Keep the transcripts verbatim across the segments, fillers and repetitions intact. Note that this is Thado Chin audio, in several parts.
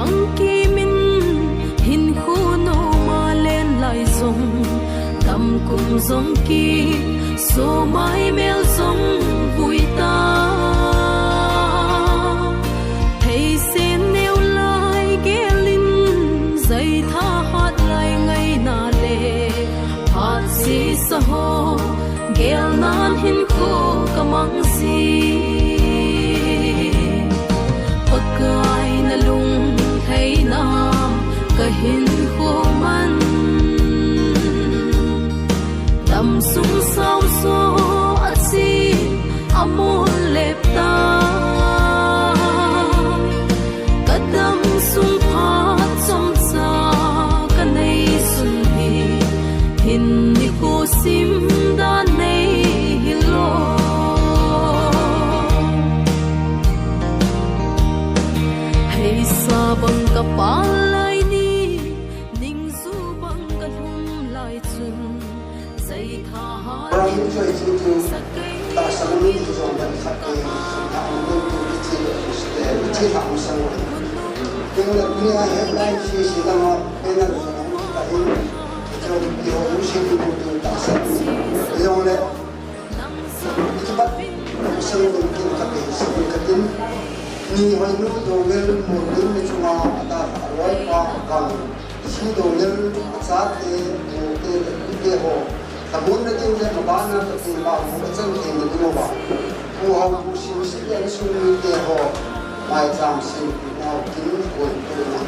Angkimin hinkho noma len lai jong, damkum jong ki, somai mel jong vui ta. Theisen neo lai gelin, jai thahat lai ngaina le, phat sisa ho, gelnan hinkho kamang ji. Pakai nalung theina kahinkho man, damsung sao so achi amol lepta. Kadamsung phat chomcha kanei sun hi, hin nikho simdan nei hilou. Heisa bang kapal lai ni, ningju bang kalhum lai chun, jai thahat. Ram choi chu chu, tahsan min chu jong dan khat te, tahsan min chu kichi, kichi ham sang. Tin la dunia headline si si lama, banner si lama, tahin, chu ki ho mu si ni mu tu tahsan min. Jong le, Ikipat, sangdong kin kate, sangdong katin. Ni hoi nu dongel murgun ni chunga ata aroi pa kang. Si dongel achate, mute, te ho. Tabun na ding le mabana kate ma ho kachan te na ding ba. Pu ho pu si si le sung ni te ho. Mai chang si na kin ko tu na.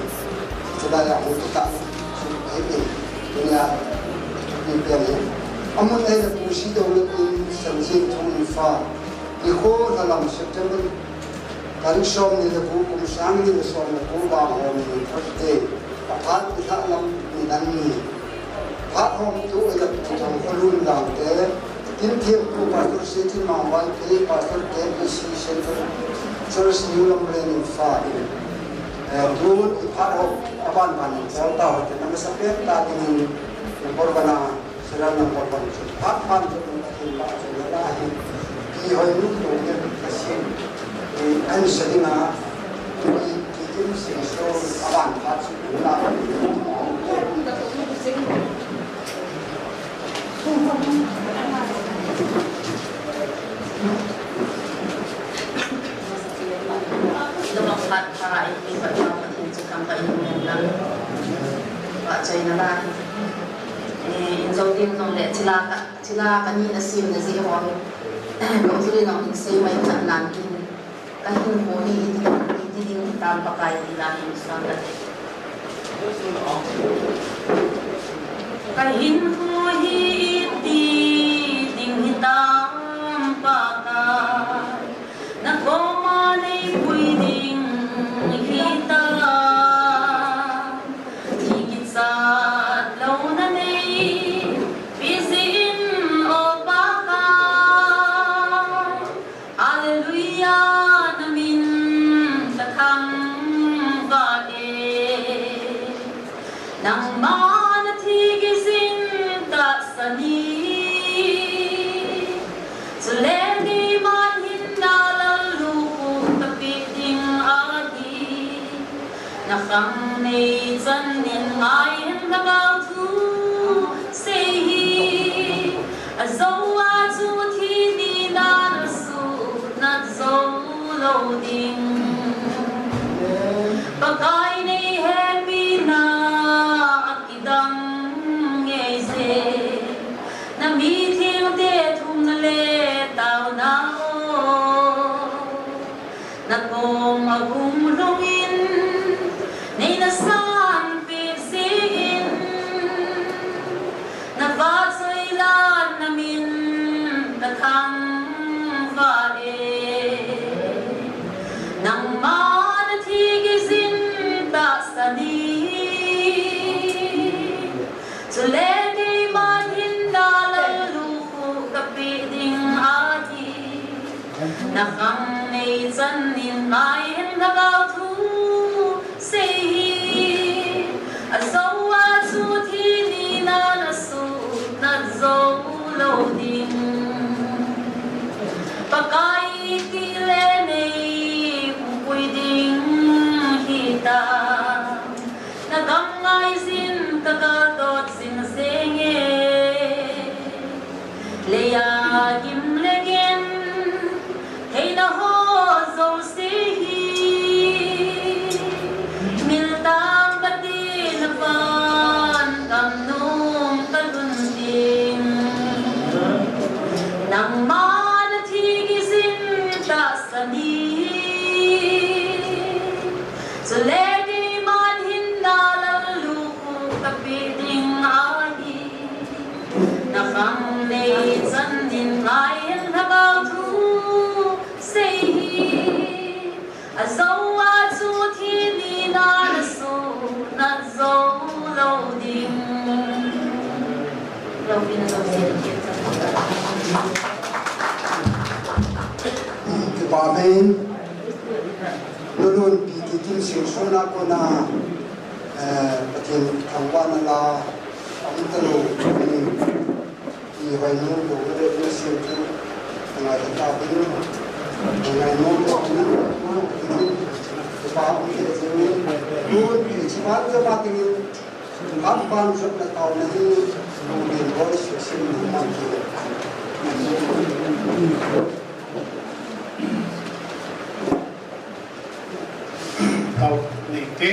Chadaya ho ta. Tunia, tupi piang hi. Amun ei le pu si dong le in Sanjin Thong in fa. Nikho lhalam September tarik som ni le gup kum sang ni le som le gup vang hom ni Thursday. Aphat ni lhalam ni dan ni. Phat hom tu ei le pu thong kholun dang te. Tin thiam pu Pastor Setin Mangwai Phei, Pastor K B C Central Church New Lamlen in fa in. Eh, tun i phat ho, aban ban in, Paul ta ho, te na masa pen ta ding in, in Paul bana, siran na Paul ban chu. Phat ban chu, in, in ba chu, na la hi. Ki hoi nu, tu, ke, ka sin. I, an sa ding a, i, ki, kim, sin, so, aban, phat chu, na la. Lubang phat pha, i, i, phat pha, phat in chu kam pa in men lang. Phat chai na lai. Eh, in jo tin jong le chila ka, chila ka ni na sim na ji ho. Ko chu le nong in sei mai khat nan in. Ka hinkho hi iti, iti ding hitam Pakai ti la hin suan kate. Ka hinkho hi iti ding hitam Pakai, na koma nei pui ding hitam. Thi kichat lou na nei pi jin o Pakai. Hallelujah, na min ka thangvah e. Nangma na thi kijin tahsan e. Chule keiman hinna lallukhuh ka peh ding ahi. Na khang nei chan in ngai hen lhagao thu sei hi. Ajou a chu thi ni na na sunat jou lou ding. Pakai nei hepina akidang ngei jeh. Na mi thengte thumna le taona o. Na kom a hung lhung in, nei na sanpeh jeh in, na vahchoi lan na min ka thangvah e. Nangma na thi kijin tahsan e. Chule keiman hinna lallukhuh ka peh ding ahi. Na khang nei chan in ngai hen lhagao thu sei hi. Ajou a chu thi ni na na sunat jou lou ding. Pakai ti le nei pui ding hita. Ni, chule keiman hin na lallu tapeh ding ahi. Na khangnei chan in ngai hen lhagao thusei hi. Ajou a chu thi ni na na sunat jou lou ding. Lou in lou se. Kipah in, nulun pi ti tin sing suna kona, eh, Pathen thangvahna la, aum talou, ni, ni vai nu, do, re, na sing tu, ngai ta bin, ngai nu, do, ni, kipah in, nulun pi ti man, jama tin, Ban ban jotna taona hi, lungdin hoi susim man ti. Tao nei te.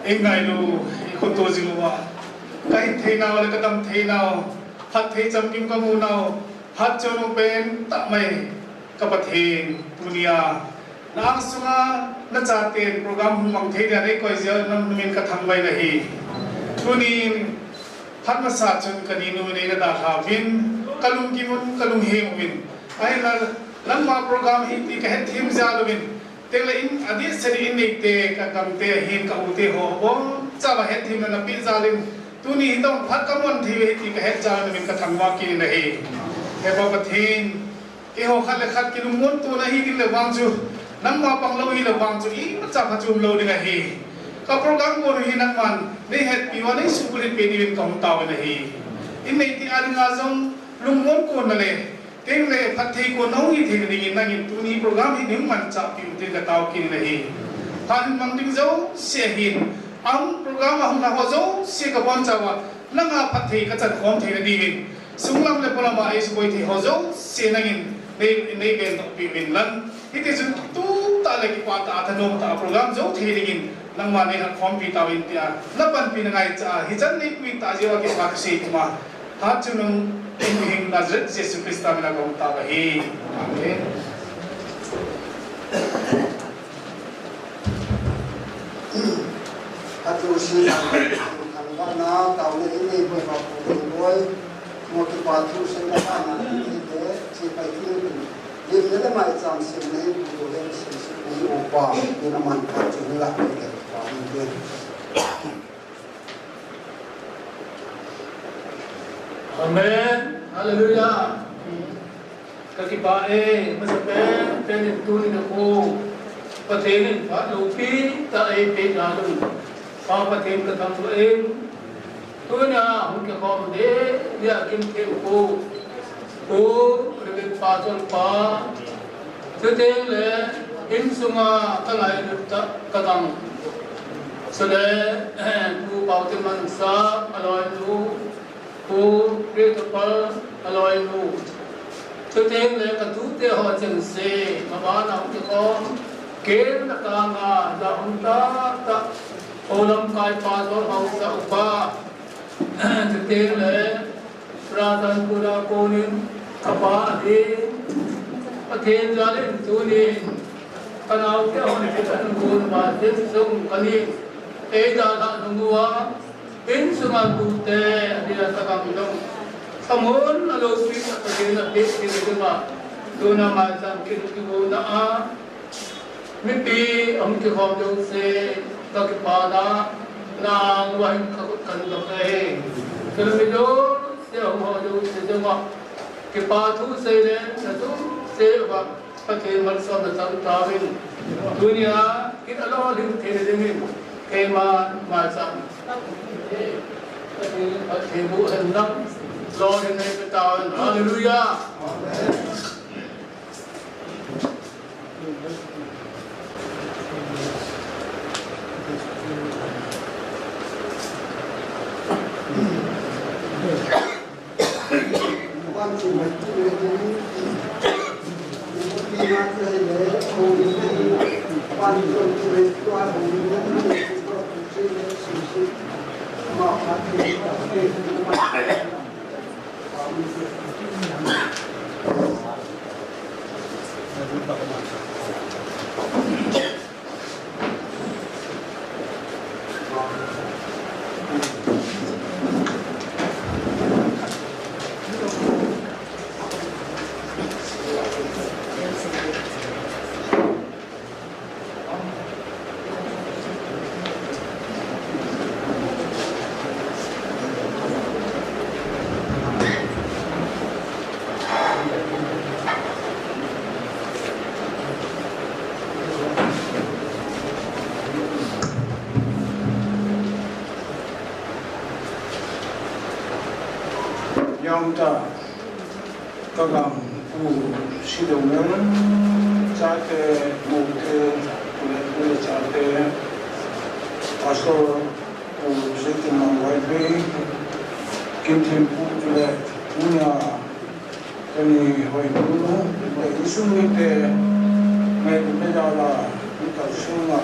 Ei ngailu, ei khoto jing uva. Ka hin thei nau le ka dam thei nau. Phatthei chamkim ka mu nau. Phat chonu pen tah mai. Ka Pathen, tunia na angsunga na chaten program hung mang thei dia nei koi jeh a na min ka thangvah in ahi. Tunin phat masa chun ka ninu nei na dalha uvin, ka lungkim un, ka lunghem uvin. Ahinla nangma program hi ti ka hetthem jal uvin. Tengle in adeh seh in neite, ka gamte ahin ka ute ho bou chauva hetthem na na pe jal in. Tuni hi tong phat ka mon thei uve ti ka het jal in na min ka thangvah kit in ahi. He Pa Pathen, Keiho khat le khat kilungmon tona hi ding le vang chu, nangma pang lou hi le vang chu, imacha phatchom lou ding ahi. Ka program kon hi nangman, nei hetpi uva, nei suhbulhit peh diuvin ka hung tao in ahi. In neite a dinga jong, lungmon konna le, tengle phatthei konna hung hi theina dingin nangin tuni program hi nei manchah peh un tin ka tao kit in ahi. Phat hin mang ding jouse ahin, ahung program a hung lha ho jouse ka bonchauva, nanga phatthei ka chan khom theina diuvin, Sunglam le polam a eisuboi thei ho jouse nangin nei, nei vendoh peh uvin lang. Hiti chun kitup tah le kipah tah a thanom tah a program jou thei dingin nangma nei hatkhompi tauvin tia na panpina ngaicha a hichan nei pui tah jeh uva kipa ka sei puma. Hatchungnung Hing Nazareth Jesu Christa mina ka hung tao ahi. Amen. Atu si thangvahna taona in nei boi ba pu boi. Mo kipa thu seina bana in nei de, chi pai thu nei. Lim ne le maicham seina in pu do le sim sim nei o pa, in aman pa chu la ke pa in de. Amen. Hallelujah. Ka kipah e, masa pen pen in tuni na ko Pathen in phat loupi tah eipeh jal un, Pa Pathen ka thangvah in, tunia hung kikhom ding dia kin thei u ko, ko Reverend Pastor pa, chuteng le insunga ka lailut tah ka gang, chule Pu Paotimansah aloinu, Pu Kritopal aloinu, chuteng le ka tute ho chengse, mabana hung kikhom, ken na kanga, la hung tah tah, Holamkai Pastor haosa upa, chuteng le Ratanpur a konin ka pa ahi, Pathen jal in tunin ka naote hon kitan gon ma tin sung kani, ei dalha nung uva, Insunga tute, adia ka gang jong, khamon a loupi a Pathen a peh thei ding uva, tuna maicham kin kigona a, mipi ahung kikhom jouse, ka kipana, nang uva hin ka khut kan dong ahi. Tuna mi jouse, ahung ho jouse jong uva, kipa thu sei le, na jouse uva, Pathen malsomna chang tauvin. Tunia, kin alolhing thei dingin. Keiman, maicham. Pathen, Pathen bu hen lang. Lolhing nei pe tauvin. Hallelujah. Yangta, kagang Pu Sidong Nel, chate, mute, pule pule chate, Pastor Pu Seitin Mang Waipei, Kimthim Pu pule, Punya, kani hoinu, le insung mite, ngailutna jal a, mi kalsunga,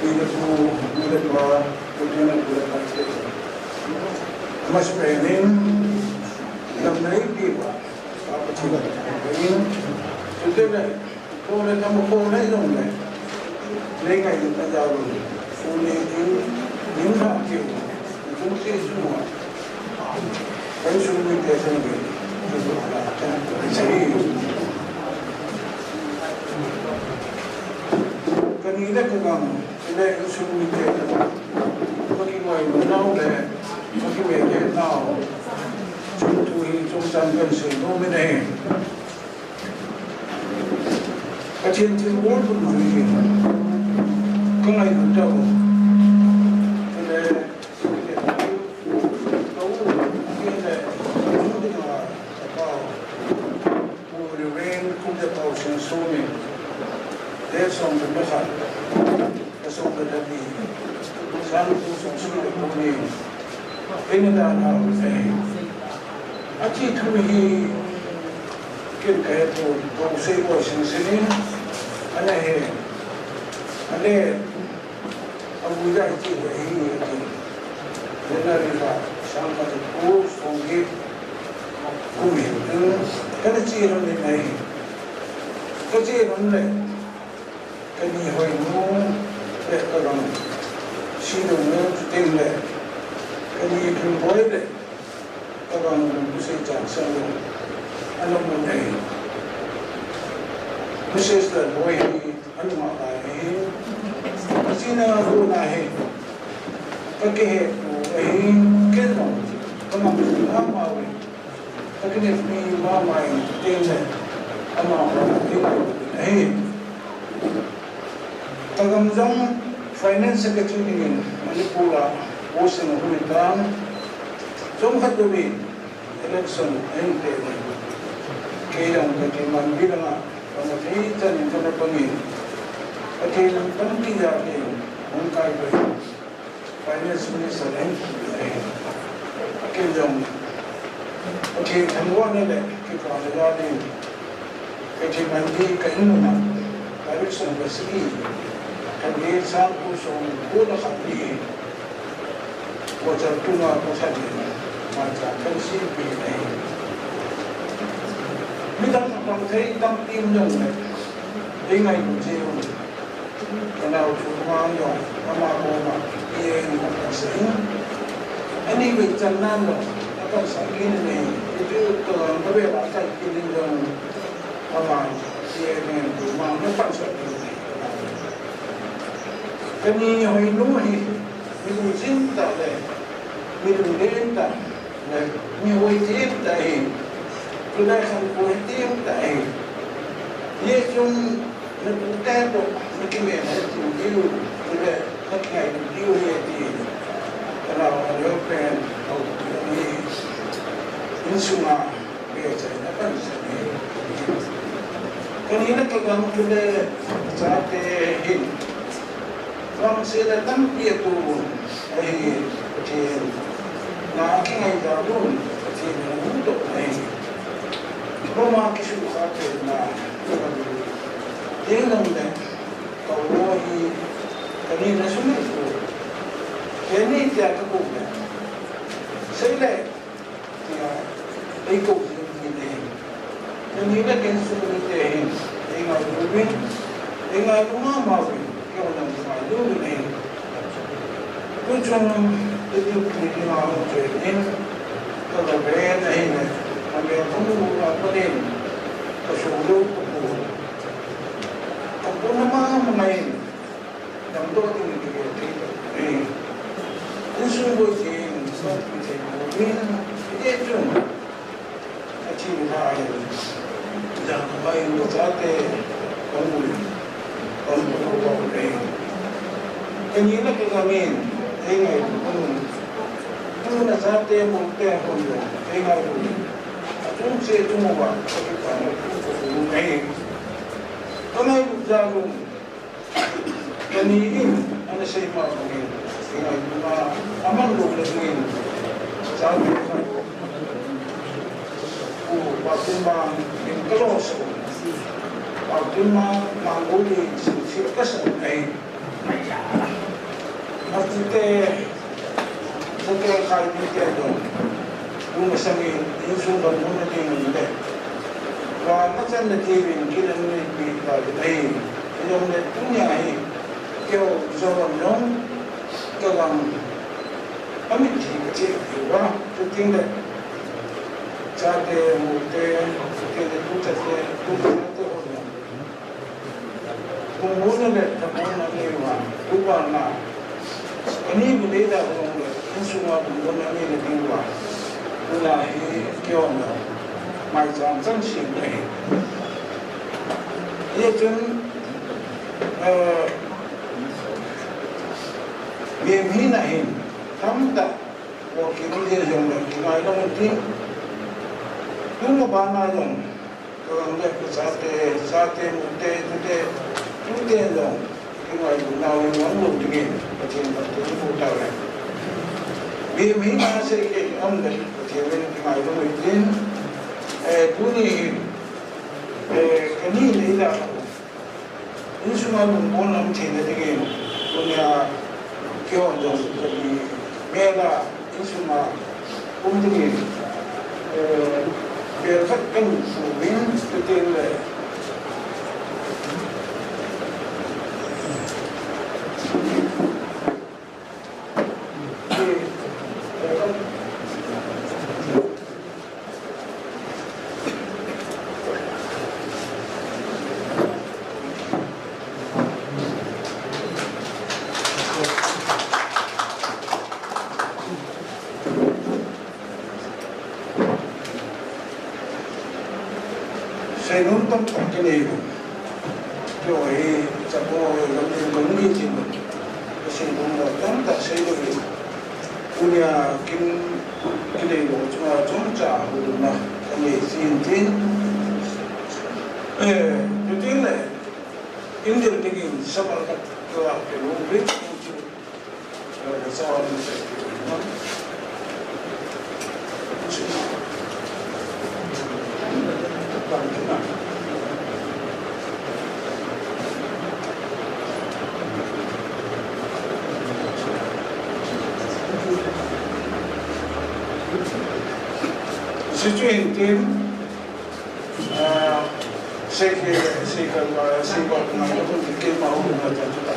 pi le pu, nu le pa, pi le pu le pa te. Amasapen in, lam neipi uva, Pathen in, chuteng le, Kho le tam kho le jong le. Leingailutna jal un. Tuni in, nin ha kiu. Kum ti su ma. Kan su mi te san ge. Sai. Kani le kagang. Ile in su mi te. Kakingailu nau le. Kakimeke nau. Chungthu hi chungchang kan sei nom in ahi. Pathen thilbol dungjui hi ka ngailut tah u. Chule, ka u, kei le, ka u dinga, ka pau. Pu Reverend Kumjapau Singsomin. Date som le khat. Ka song ka dati. Sang tu song sui le kuni. Ina dan hau sei. Achi thu hi kin ka he tu, ko sei ko sing sing in. Ana he. Ane. Abu ya chi he hi. Ina ri ka sang ka tu song ki. Kumi. Kana chi ram ni mai. Ka chi ram le. Kani hoinu le kagang Sidong Nel chuteng le kani Lhungboi le kagang Lungpusei Changsang le ana mun ahi. Missus Lalboi hi anung a lai ahi. Asina hu na hi. Kakihe tu ahi ken jong kamang mama uve. Ka kine mi mama in teng le, ama ma in ahi. Ka gam jong finance secretary dingin Manipur a posting ahung tan. Chomkhat dovin election ahin pe in. Kei jong ka kiman bi langa, ka ma thei chan in ka na pangin. Ka thei lam tampi ja in, hung kai ve. Finance Minister ahin, ahin. Akin jong, akin thangvahna le, kipana jal in, ka kiman di ka in muna, direction ka sei, ka gei sang ko song ko na khat ni, ko cha tu na ko cha ni, ma cha kan si pi nei. Midang tam thei tam tim jong le, ei ngai ko che jong. Ka nao chu ma jong, ama ko ma, P A ni ma kan sei. Ani mi chan nan lo, akan sa kin ni, itu to ang ka be la kai kin ni jong, ama, P A ni tu ma, na kan sa kin ni. Kani hoinu hi, mi lu jin ta le, mi lu den ta. Mi hoi tim ta hi. Tulai khan hoi tim ta hi. Ye chung na tu te to, na ki me na tu diu. Tulai na ki ngai tu diu ye ti. Kana wa leo pen, au, ni. Insunga, be chai na kan sa ni. Kani na ka gam tulai, cha te hin. Vangsetna tampi atoh un, ahi, Pathen na kingai da un, Pathen na hung doh ahi. Roma kisukha pen na, Pathen nang le, ka u hi, kani na sumil ko. Kani tia ka ko le. Sei le, tia, ei ko jing hi le. Kani na ken sumil te hin. Ngailu uvin, ngailu mama uvin, keiho jong ngailu uvin ahi. Tuchung, tuchung ni ni ma hung che ni, ka ga ve na hi ne, ka ve ka mu ka pa ni, ka su lu ka pu. Ka pu na ma ma ngai, dam do ding ki ve ti ni. Insung bo ji, so ki che ni, e chung. Achi lai, jang mai nu chate, kon, kon ko ko ko pe. Kani na ke gamin, ei ngai kon. Nu na chate mo te hon lo, ei ngai lo. Achung se chung wa, ko ki pa no ko ko ko nei. Ko nei lu ja lu. Kani in, ana sei ma bangin, sinai kuma, aman lo le dingin, sa me ma, ku, pa kuma, in kalo so, pa kuma, ma lo le, si, si, ka sa, ai. Ati te, Sate khai ni te do. Lu masang in, insung dam mun na ding in te. Wa machan na ti win, kilan ni pi ta di ai. Yong le tunia hi. Keo zo yong. Ka wang. Amit ji ka che ki wa. Tu ting le. Chate mu te. Te le tu chate. Tu chate ho yong. Kung huna le, kung huna le wa, upa na. Ani bu le da kung le, insunga kung huna le le wa. Una hi kyo na. Mai chan chan sing le. Ye chun, eh, ye mi na hin, tam ta, wo ki mu ye jong le, ki mai long tin. Tu mo ba na jong. Kong le, chate, chate, mute, tute, tute jong. Kingailutna u nang lo dingin, Pathen, Pathen pu tau le. Mi, mi na sei ke, am le, Pathen le, kingailu ding. Eh, tuni, eh, kani le ila. Insunga lungmon lam theina dingin, tunia keiho jong kati mela, insunga um dingin, eh, bel khat kan sumin, tutin le. Seinom tamtah kinei u. Keiho hi, chapo, lamlen, lamlen chin u. Seinom tamtah sei u. Tunia kin kinei u, chunga chomcha u na. Kanei chin chin. Eh, tutin le. India dingin sabar ka keiho keiho. Situation team. Ah, sei ke, sei ke, sei ke, na, na, na, ke, ma, na, na, na.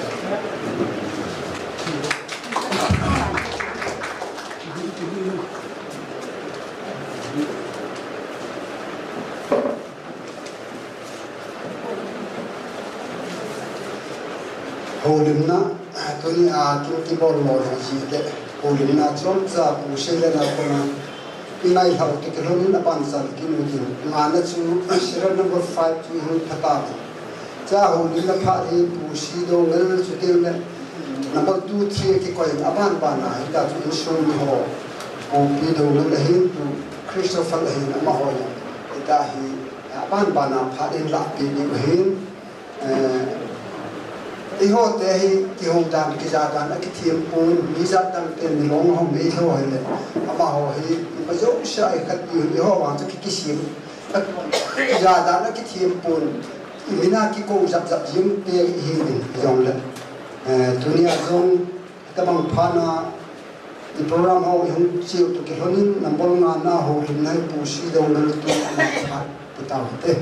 Houlimna, tuni a, tuni kibol lo le ji te. Houlimna chomcha pu sei le na kona. I ngailhah u toh kilhonin aban chan kinu tin. Ngana chu serial number five chu i hung phat a. Cha houlimna phat hi Pu Sidongel chuti le number two, three kikoi in aban ban a hita chu insung mi ho. Pu Pi Dongel ahin, Pu Christopher ahin amaho. Hita hi aban ban a phat in lahpeh diu ahin. Eh, eiho te hi kihou dan, kija dan akithem pon, mi jat dang ten milong ho mei lou hile. Amaho hi, ima jouse a ikhat diu, eiho vang chu ki, kisem. Kija dan akithem pon, imin a kikou jap jap jing te ihi ding, jongle. Eh, tunia jong, Tabang phat na, i program ho i hung cheu toh kilhonin, number nga na houlimna hi Pu Sidongel tu i phat pu tau hite.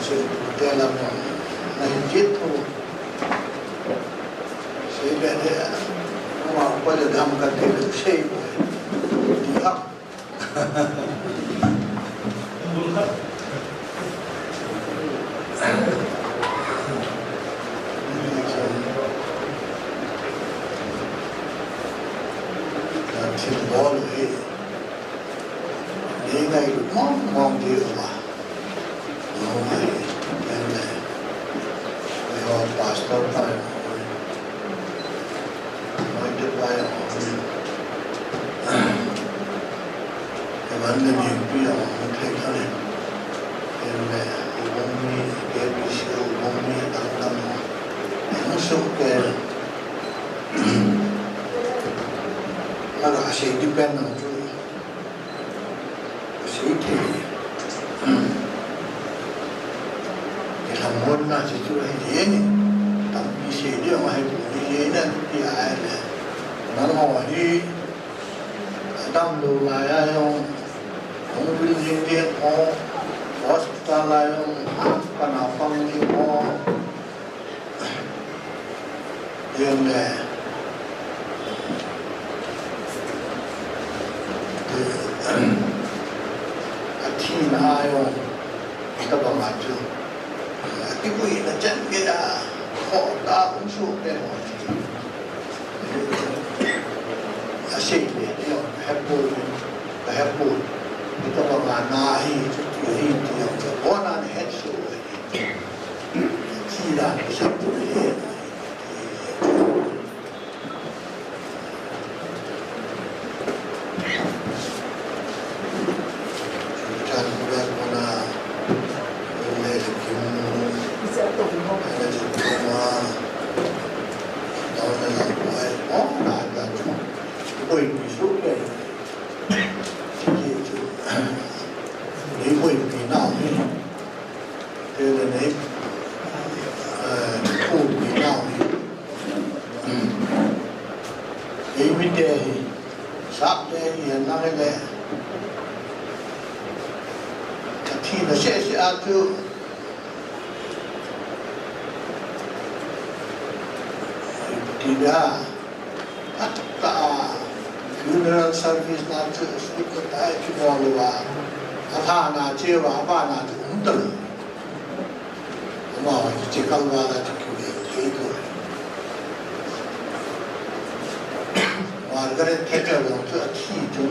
Tela mo, nahi jit ho. Sei be de, mo pa de dam ka te sei. Di ha. Thil bol hi. Ni ngai mong mong di ma. Pastor pa, pastor pa, evangelist pi, depend on Sei thei. Kilhamonna chu chu ahi jeng in. Tampi sei ding ahi poi, ahi jeng in, ti ahi le. Nangho hi, adamlou lai a jong, hung vil jing ding ho, hospital lai a jong, kana pang ding ho. Jeng le, athina a jong, tabang a chu, akivuina chan gei a, khoh ta hung soh pen ho chu. Asei le, jong, hepoi, hepoi, tabang a na hi, chu, chu hi, ti jong, chu, bona na het soh. Tele nei, eh, khu ni nau ni. Ei mi te hi, sap te hi, nang le. Athina seh seh a chu. Ti a. Ata funeral service na chu sukha tai chu bol uva. Alhana cheva, abana chu um talou. Ama chu kalva la chu kive kei ko. Margaret Thatcher jong chu athi chu.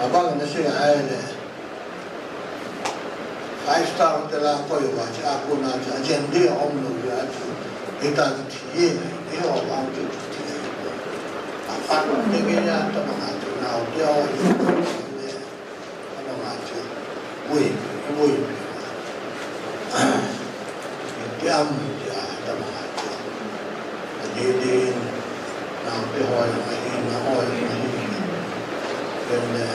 Abang na sei ahile. Five star hotel a koi uva chu, akona chu, ajen ding aum lou jeh a chu, hita chu thi e, eiho vang chu thi e. Aphat um ding e, atabang a chu, naote ho, atabang a chu, ui, ui. Ti am, ti a, atabang a chu. Adeh deh in, naote ho jong ahi, nao ho jong ahi. Ken le,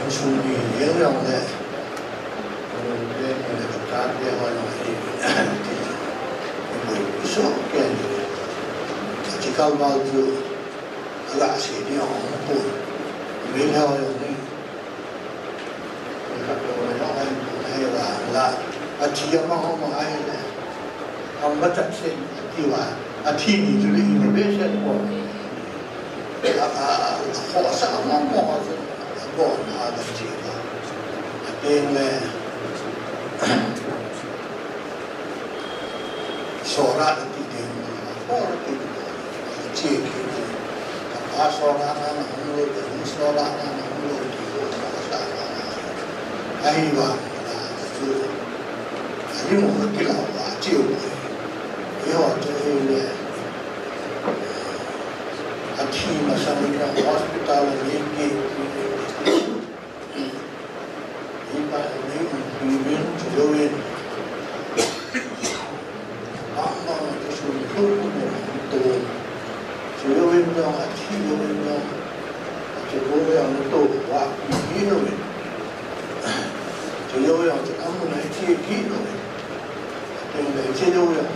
insung mi jeng jong le, ken le kachate ho jong ahi. Ti chu, iboipi soh ken. Achi kalval chu, aga sei ding ahung pon. Meilhei ho jong ahi. Athi ama ho ma ahile. Ang ma chat sen ati uva. Athi ni chu le innovation ko. A, a, a, ho sa ama mo ho chu. Ko na da thi ko. Atin le. Sora ati ding. Sora ati ding. Che ki, ka pa sora na na hung lou, ka ni sora na na hung lou, ki ko sa sa na na. Ahi vang, na, chu, ahi mo ka kila wa, chiu. Iho chu hi le, athi masang ni ka hospital ni ki, Ipa ni, ipa ni, chujouvin. Bang bang, chusun, chusun, chusun. Chujouvin jong, athi jouvin jong. Chujouvin jong, to, wa, ki, ki, jouvin. Chujouvin jong, chu, amun, athi, ki, jouvin. Teng, teng, chujouvin jong.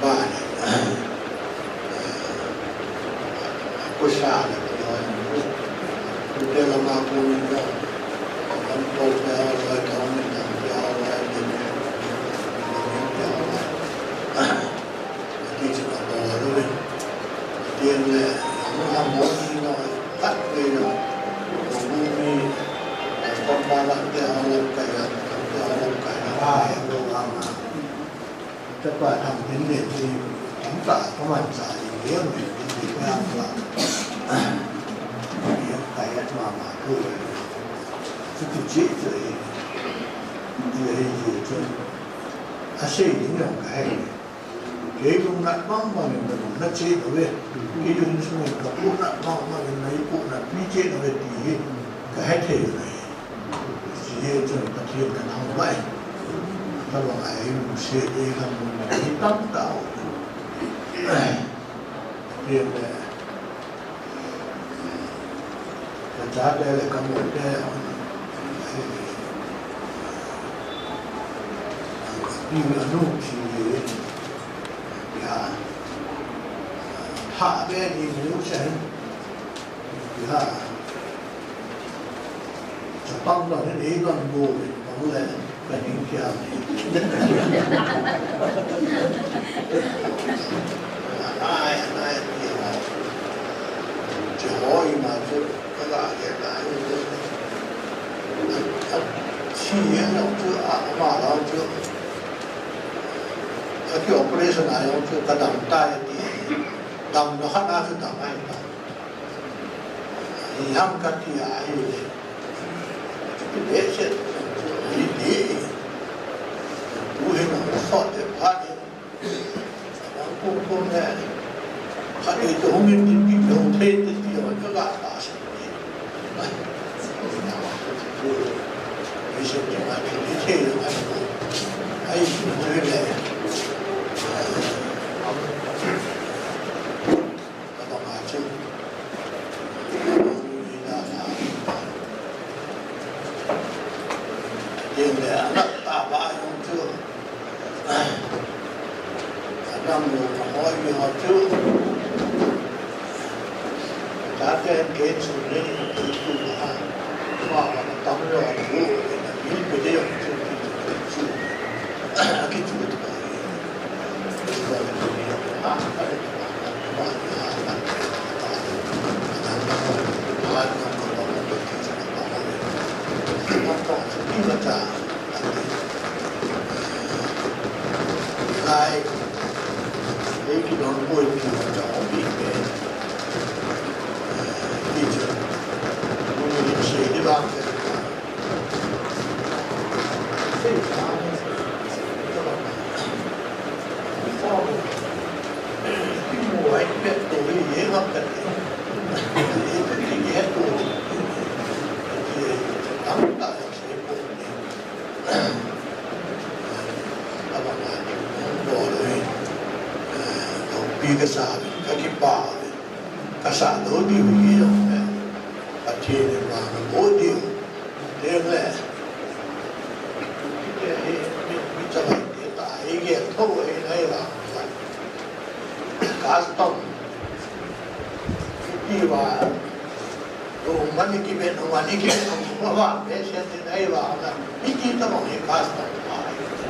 Ba, eh, eh, kusa, eh, kusa, Yen le, hung ham hung ni no, kat ve no, ko bu mi, eh, kom ba la te hung lam kai la, kam te hung lam kai la, ai, lo la ma. Te pa tham tin le ti, kam ta, ko man sa, i ye me, ti ti ka la. Ye kai ya ma ma tu. Tu ti chi tu. Ti ye ji tu. A sei ni no kai. Kei lungnat bang bang in, na lung na che lou ve. Kei lung sung in, ka lungnat bang bang in, na ipu na pi che lou ve ti hi, ka he thei lou ve. Hiche hi chun Pathen ka thangvah e. Tabang a ei lungset e, ka lung na hi tam tau. Pathen le, ka chate le ka mote, eh, pi anu thi le, ya, pha be ni mu chen, ya, chapang lo ni, ei lo bu, bang le, Ka ning kia. Anai, anai, ti ma. Chu hoi ma chu, ka la ke la. Chi ye no chu, a, ma la chu. Ka ki operation a yo chu, ka dam tai ti. Dam no kha na chu dam ai ta. Hi ham ka ti a hi le. Ti behseh, hi ti. Tu hin a sot le pha le. Kum kum le. Kha le to hung in tin ki lo thei te ti a ka ga ta se. Hi se ti ma ti thei le ma. Ai, ti le. Ka bang a chu. Ka bang a chu. Yen le, a nat tah a jong chu. A nam lo ka hoi mi ho chu. Ka ten ke chu ni, chu ha. Ma ka tam lo chu, ni pe de jong chu, chu. Ki chu. Ka sa, ka kipah, ka sa lou diu hi jong le, Pathen in vang na bol diu. Teng le, kiti hi, mi, mi chavai te ta, hi gel tho, hi nai vang, custom, kiti va, Lou mani kiven, lou mani kiven, lou mani kiven, lou mani kiven, lou mani kiven, lou mani kiven.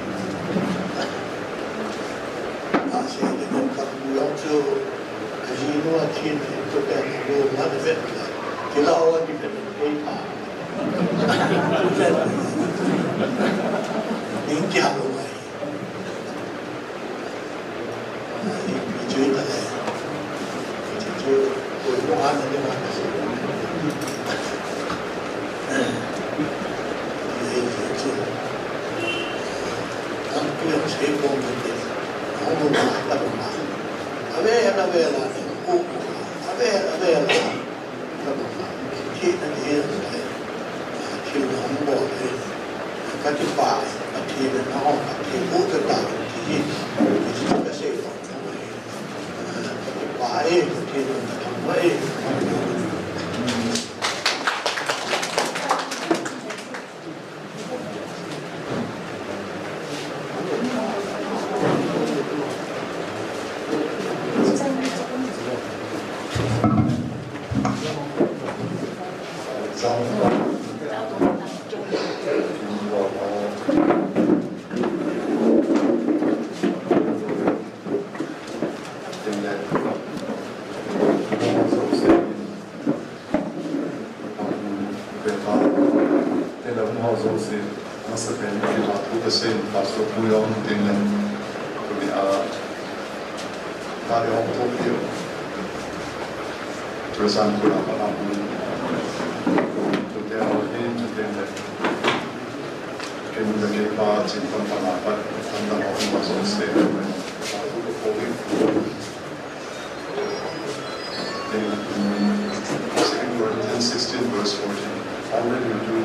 Sa pen ni ki ba tu ka sen, Pastor Pu Yong Tin Len, tu ni a, ta de hong tu ki. Tu san ku na pa na pu. Tu te ho ni, tu te le. Ken ni ke pa, chin pa pa na pa, an da ho ni pa so se. Second Corinthians sixteen, verse fourteen. All that you do,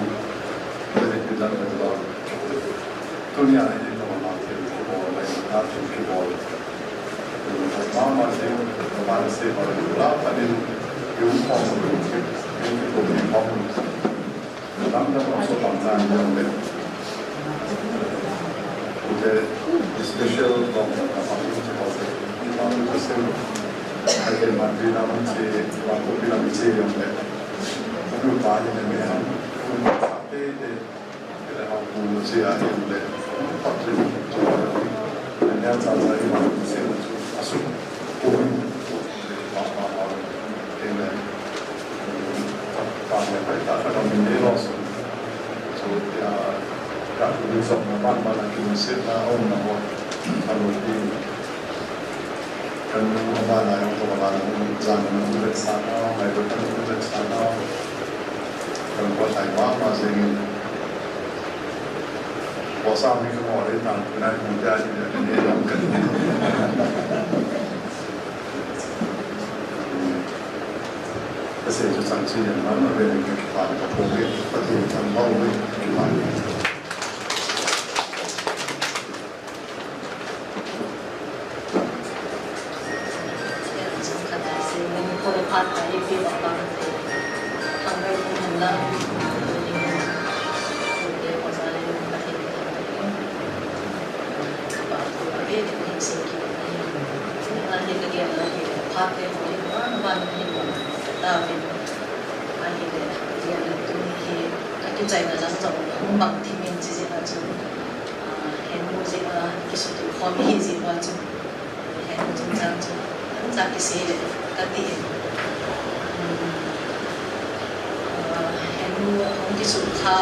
let it be done with love. Tunia ini nama mati kibol, mati kibol. Mama ni, mama ni se bol, la panin, yung kong, yung kibol, yung kong. Lamdang also pang na yung le. Ute special log na pang yung si Jose. Pang yung si. Ay, kaya man din naman si, pang ko bilang si yung le. Ano pa yun na may ang. Kung sa te, te, te, ang puno siya yung le. Pag yun, ang yan sa sa yung si Jose. Aso. Kung yung, pa, pa, pa, yung le. Kasi ito sa siya naman, ang galing ng kipag-, kapag-, pati ang bawal, kipag-, Ahile, Pathen in tuni hi akichaina lang jong hung bang thim in chi jeh a chu, ah, henu jeh a kisutup khom hi jeh a chu, henu chungchang chu, ancha kisei le kati in. Hmm, ah, henu hung kisukha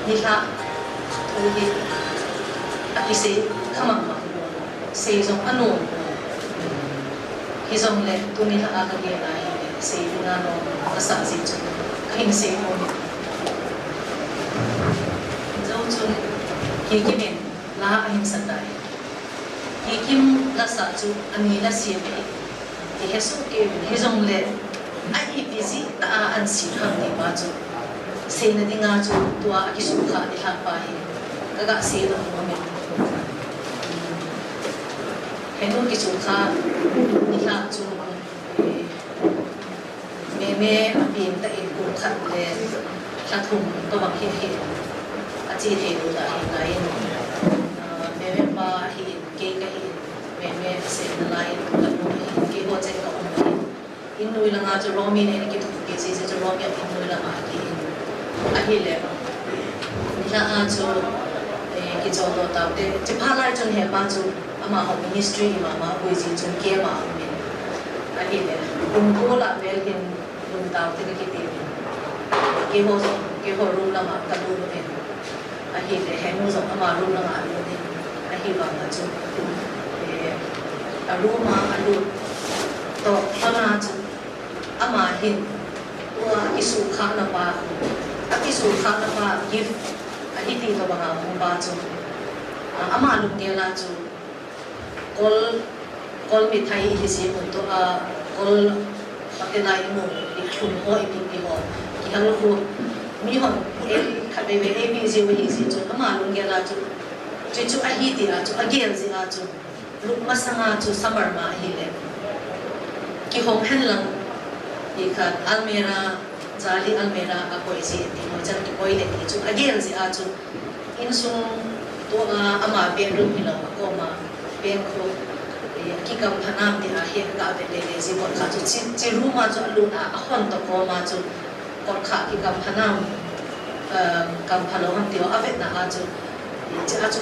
nilhah thu hi akisei kha mama. Sei jong anom. Hijongle, tuni lha a kagel a hi, sei dinga nom kasah jeh chun, kahin sei pon. Jou chun, Kikim in la ahin sa tai. Kikim lasa chu, ani la sem e. Ti hesoh kei uvin, hijongle, a ipi jeh tah a ahin sem ham ti pa chu, seina dinga chu tua akisukha nilhah pa hi, kaga sei nom nom in. Henu kisukha nilhah chu, eh, Meme apen tah in kum khat le lha thum tobang hi ahi. Ache thei lou tah ahi ngai in. Ah, Meme pa ahi in, kei kahi in. Meme asen nalai in, kanu ahi in, keiho cheng ka um ahi in. In noi langa chu Romi nei na kithupi jeh chu Romi a in noi langa ahi in. Ahile. Nilhah a chu, eh, kichol lou taute. Chipha lai chun hepa chu amaho ministry imama boi jeh chun keima um in. Ahile. Kum ko la vel hin Kum taute kakiti. Keiho jong, keiho room langa kalut in. Ahile, henu jong ama room langa alut in. Ahivanga chu, eh, a room a alut toh lhona chu, ama hin, tua akisukhana pa, akisukhana pa gift, ahi ti tobanga hung pa chu, a, ama lunggel a chu, Kol, kol mithai hi jeh mun tua, kol hotel a imu, ikhum ho, ipi ipi ho. Kihal khu, mihon, eh, khatvei vei, eh, ipi jeh u hi jeh chun, ama lunggel a chu, chu chu ahi ti a chu, agel jeh a chu, lupna sanga chu summer ma ahile. Kihong hen lang, ikhat almirah, Jali almirah a koi jeh ti mo chan kikoi le ti chu agel jeh a chu insung tua ama bedroom hilou a koma pen khu, eh, kikam phanam ti a hi ka ve le le jeh kot kha chu chi, chi room a chu alut a ahon toh koma chu kot kha kikam phanam, um, kam phalou ham ti a vetna a chu, eh, chi a chu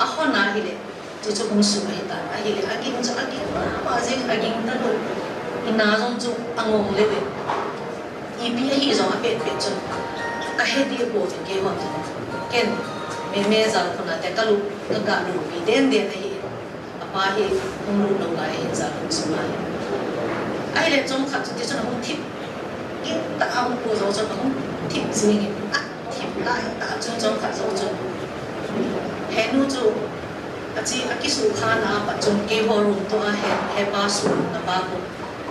ahon ahile Chuchu hung sum ahitan, ahile, aging chu aging mama jeng, aging talou. Ina jong chu angong leu ve. Ipi ahi jong apet pet chun. Kahe deh poi keihon. Ken, Meme jal khun a te ka lut, ka ga lut pi den den ahi. Apa hi hung lut lou lai ahi jal khun sunga hi. Ahile chomkhat chu tichun ahung thip. Kitah a hung pu jou chun ahung thip jing in. Athip lai tah chun chomkhat jou chun, henu chu achi, akisukha na a pat chun keiho room toh a he, hepa sung na pa khu.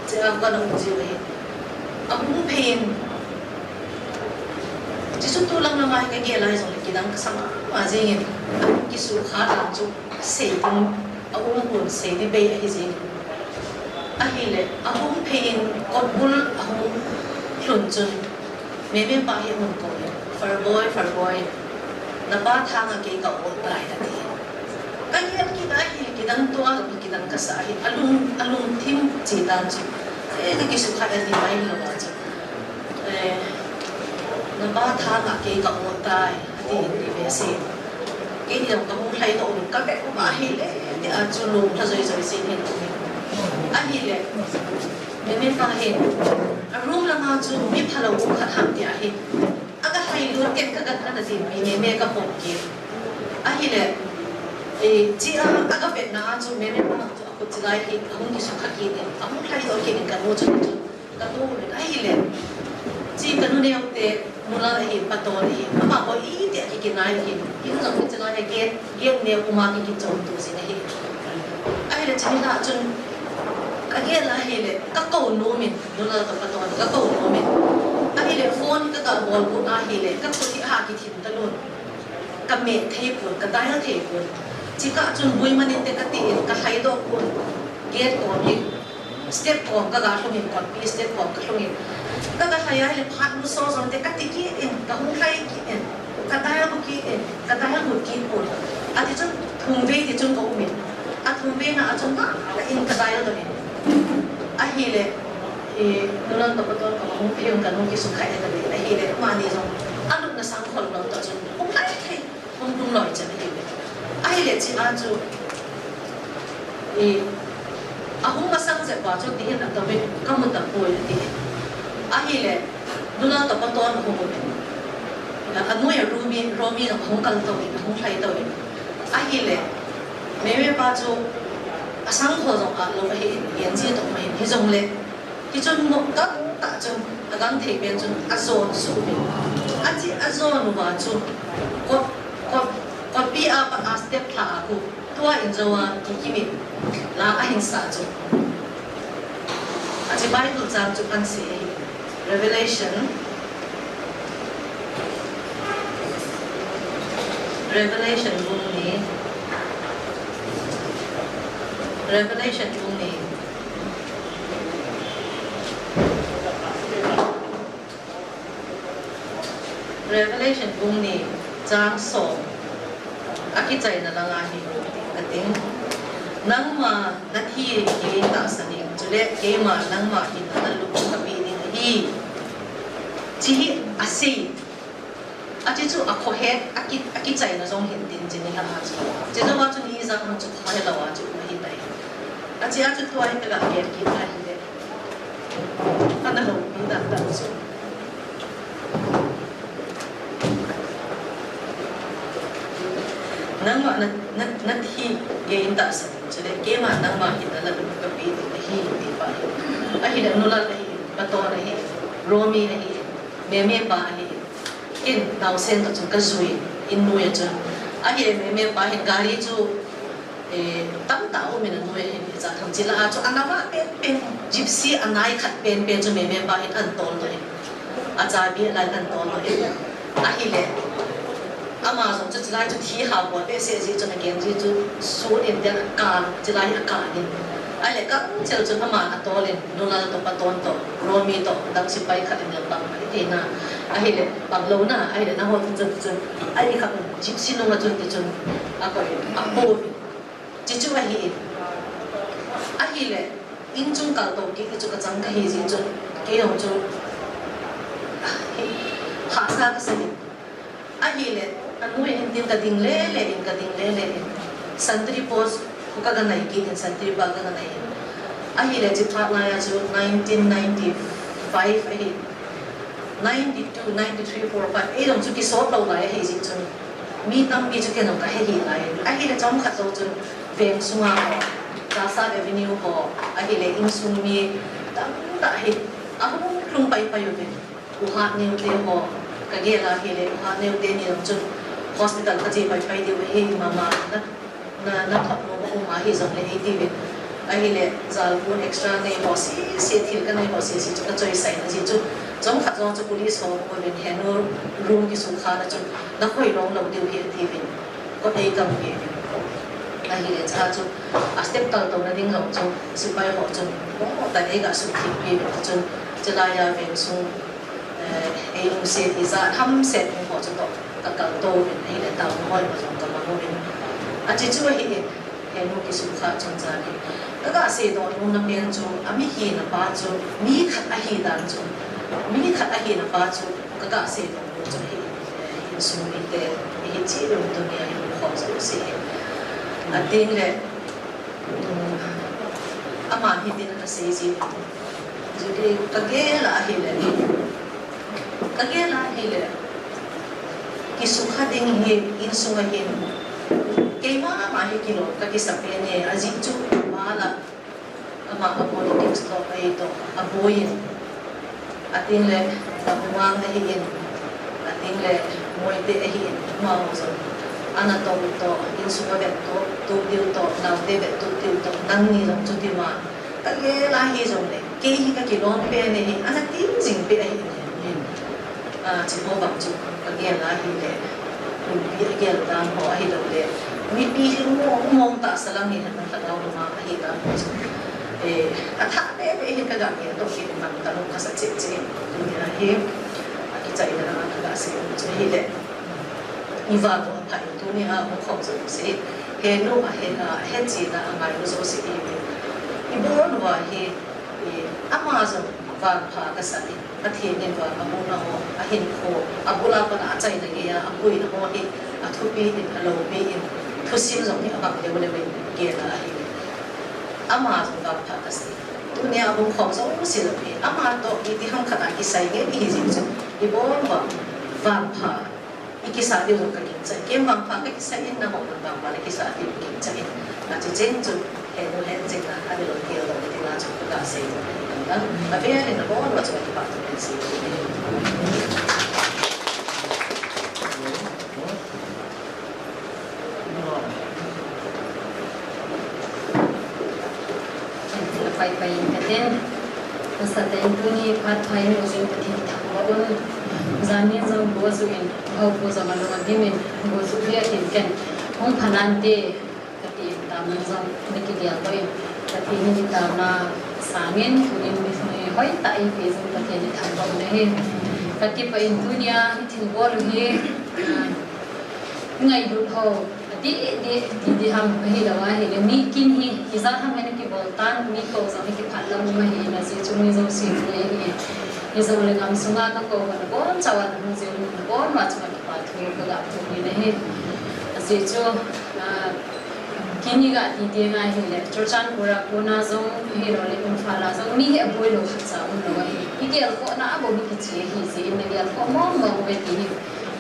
Chia kana um jiu ahi. Ahung phei in. Chuchu tulang lama hi kagel lai jongle kidang kasa mama jing in. Kisukha dan chu sei ding, aum pon, sei ding bei ahi jing in. Ahile, ahung phei in kotbul ahung lhun chun, Meme pa hi ahung kou in, "Farboi, Farboi, napa thang a kei ka ol tai," ati. Kagel kit ahile, kidang tua, kidang kasa ahi, alung, alungthim che dan chu. Eh, kakisukha ati mai lou a chu. Eh, napa thang a kei ka ol tai, ati in ti ve se. Kei jong kahung lhai doh un kavet u ahile, tia chu lung lha joi joi jin hin um in. Ahile, Meme pa hin, a room lama chu mi phalou um khat ham tia hi. Aga lhai lut ken kaga, kaga tin pi Meme kapom kit. Ahile, eh, chia aga vetna a chu Meme pa chu akhut chilai hi, ahung kisukha kit in, ahung lhai doh kit in kanu chu, chu. Kanu, ahile. Chi kanu neo te, nulal ahi, paton ahi. Ama boi iti a kikinai ahi. Hin jong kichilai ahi, gate, gate neo uma kikichom tu jing ahi. Ahile, chini la chun, kagel ahile, kakou nom in, nulal toh paton, kakou nom in. Ahile, phone kaga bol got ahile, kakhut hi aha kithim talun. Kame thei pon, kadial thei pon. Chikah chun bui manin te kati in, kalhai doh pon. Gate kom hi. Step kom kaga lhung in, kotpi step kom kalhung in. Kaga lhai ahile phat nu so jong te kati kit in, kahung lhai kit in. Kadial bu kit in, kadial bu kit pon. Ati chun thumvei ti chun kaum in. Athumvei na a chun ma, ka in kadial doh in. Ahile, eh, nulal toh paton kahung phei un kanu kisukha e kati. Ahile, mani jong, alupna sang khol lou toh chun, hung lhai thei. Hung lhung loi chan ahi. Ahile chia chu, eh, ahung masang jep uva chu tihin atobang in kamu tapoi ati. Ahile, nulal toh paton ahung um in. Anoi a Romi, Romi jong ahung kal to in, ahung lhai to in. Ahile, Meme pa chu asang kho jong alou ahi in, Genji toh ma hin, hijongle. Hichun mo tamtah chun, agang thei pen chun, ajon suh in. Achi ajon uva chu, kot, kot, kotpi a pat a step lha a khu, tua in jou a kikim in, la ahin sah chu. Achi Bible chang chu kan sei ahi. Revelation, Revelation bung ni, Revelation bung ni. Revelation bung ni chang som, akichaina langa hi, ating, "Nangma nathi gei tahsan in, chule keima nangma hinna nalup kape ding ahi," chi hi asei. Achi chu akhoh he, aki, akichaina jong hin tin chini la a chu. Chijou a chu ni ijat ham chu khoh he lou a chu ahitai. Achi a chu tua hi kaga gel kit ahile. Ana loupi dan dan chu. "Nangma na, na, nathi gei tahsan in, chule keima nangma hinna nalup kape ding ahi," ti pa hi. Ahile nulal ahi, paton ahi, Romi ahi, Meme pa ahi. Ken naosen toh chun kajui in, noi a chun. Ahile Meme pa hin gari chu, eh, tamtah um in anoi a hin, ijat ham chi la a chu, anava pen pen, Gypsy anai khat pen pen chu Meme pa hin ahin tol doh in. Achabi alai ahin tol doh in. Ahile, ama jong chu chilai chu thi ha bol behseh jeh chun, agenji chu sut in, tia akal, chilai hi akal in. Ahile, kamchel chun aman atol in, nulal toh, paton toh, Romi toh, dang sepai khat in, lampang ahi thei na. Ahile, pang lou na, ahile, nangho chun, chun, chun, ahi khat in, Gypsy nung a chun, ti chun, akoi in, apo in. Chi chu ahi in. Ahile, in chung kaltou kit chu kachang kahi jeh chun, kei jong chu, hahsa kasa in. Ahile, anoi in tin kading lele in, kading lele in. Sentry post khu kaga nai kit in, sentry pa kaga nai in. Ahile, chiphat lai a chu nineteen ninety-five ahi. Ninety-two, ninety-three, four, five, ei jong chu kisot lou lai ahi jeh chun. Mi tampi chu kei jong ka he hi lai. Ahile chomkhat jou chun veng sunga ho, Chahsat Avenue ho, ahile insung mi tamtah hi ahung lhung paipai uvin. U Hatneo te ho, ka gel a ahile U Hatneo teni jong chun hospital ka che paipai diu ahi mama na, na, na thot nom a um ahi jongle ei tiuvin. Ahile, jalpon extra nei ho sese, thil ka nei ho sese chu ka choisai na jeh chun, chomkhat jou chu police ho hung uvin, henu room kisukha na chu na khoi long lou diu ahi atiuvin. Kot ei kam pi uvin. Ahile, chua chu a step kal touna ding jong chu sepai ho chun, o, tan ei ga sukhi pi uvin chun, chulai a veng sung, eh, ei lungset ijat hamset ho chu toh ka kal to uvin, ahile town hoi ma jong ka mang uvin. Ache chu ahi in, henu kisukha chun jan hi. Ka ga seidoh nom na pen chu, a mi hina pa chu, mi khat ahi dan chu, mi khat ahi na pa chu, ka ga seidoh nom chu ahi, eh, insung mite, hiche lungtuni a hin khom jouse hi. Atin le, um, ama hitin ana sei ji. Judi ka gel a ahile, ka gel a ahile, kisukha ding hi insung a hin, keima ma hi kilom ka kisa pen e, ajeh chu ama la, ama a politics toh, ei toh, aboi in. Atin le, Tamuang ahi in, atin le, Moite ahi in, amaho jong ana toh u toh, insung a vet toh, tup diu toh, naote vet tup diu toh, nangni jong chuti ma. Ka gel a hijongle, kei hi ka kilom pen e hi, ana ti jing pen ahi in. A, chuho vang chu ka gel a ahile, mipi a gel dan ho ahilou le, mipi hi mong mong tahsa lang hi, lhagao lama ahi dan ho chu. Eh, athah bebe hi ka ga gel toh hi man ka lung ka sa cheh cheh. Tuni a hi, akichaina langa ka ga sei u chu ahile, iva toh aphai, tuni a hung khom jouse, henu a he, a he china a ngailu jouse hi, ibon uva hi, eh, ama jong vangpha ka sa in. Pathen in vang abulna ho, ahinkho, abul a pat a achaina gei a, apuina ho hi, athupi in, aloupi in, thusim jong hi abang leu leu in gel a ahi. Ama jong vangpha ka sa in. Tunia hung khom jouse lou hi, ama toh iti ham khat a kisai nge ihi jing chu, ibon uva vangpha. I kisa diu jong ka gingcha in, ken vangpha ka kisa in, nangho vangpha na kisa diu ka gingcha in. Achuti chun, henu hen ching na, ani lou kel lou, ti na chu ka sei jong ka gingcha. Ka ve ani na bol uva chu ka kipah thu ken sei. Pai pai in ka tin. Nasatah in tuni phat pha in u jing Pathen thangvah un. Jan in jong go ju in, hopu jong alung adim in, go ju le atin ken. Hung pha nante, ka tin taona jong na kigel doh in. Pathen in taona sang in, tunin mi hoi tah eipeh jing Pathen thangvah un ahi. Ka kipah in tunia, hi thil bol u hi, ah, ngailut ho. Ati, ati, ati, ati ham, ahilou ahile, mi kin hi, ijat ham hi na kibol tan, mi kou jong hi kiphat lam um ahi, na si chu mi jong si mu ahi. Hijongle gam sunga ka kou ka na boncha uva na hung jing u na bon uva chu ka kipah thu ka ga phongin ahi. Ajeh chu, ah, kini ga ti teng ahile, Churachandpur a kona jong, ahilou le, Imphal a jong, mi hi aboi lou khat cha um lou ahi. I gelkhoh na a bou hi kiche ahi, jeh in na gelkhoh mong mong uve ti hi,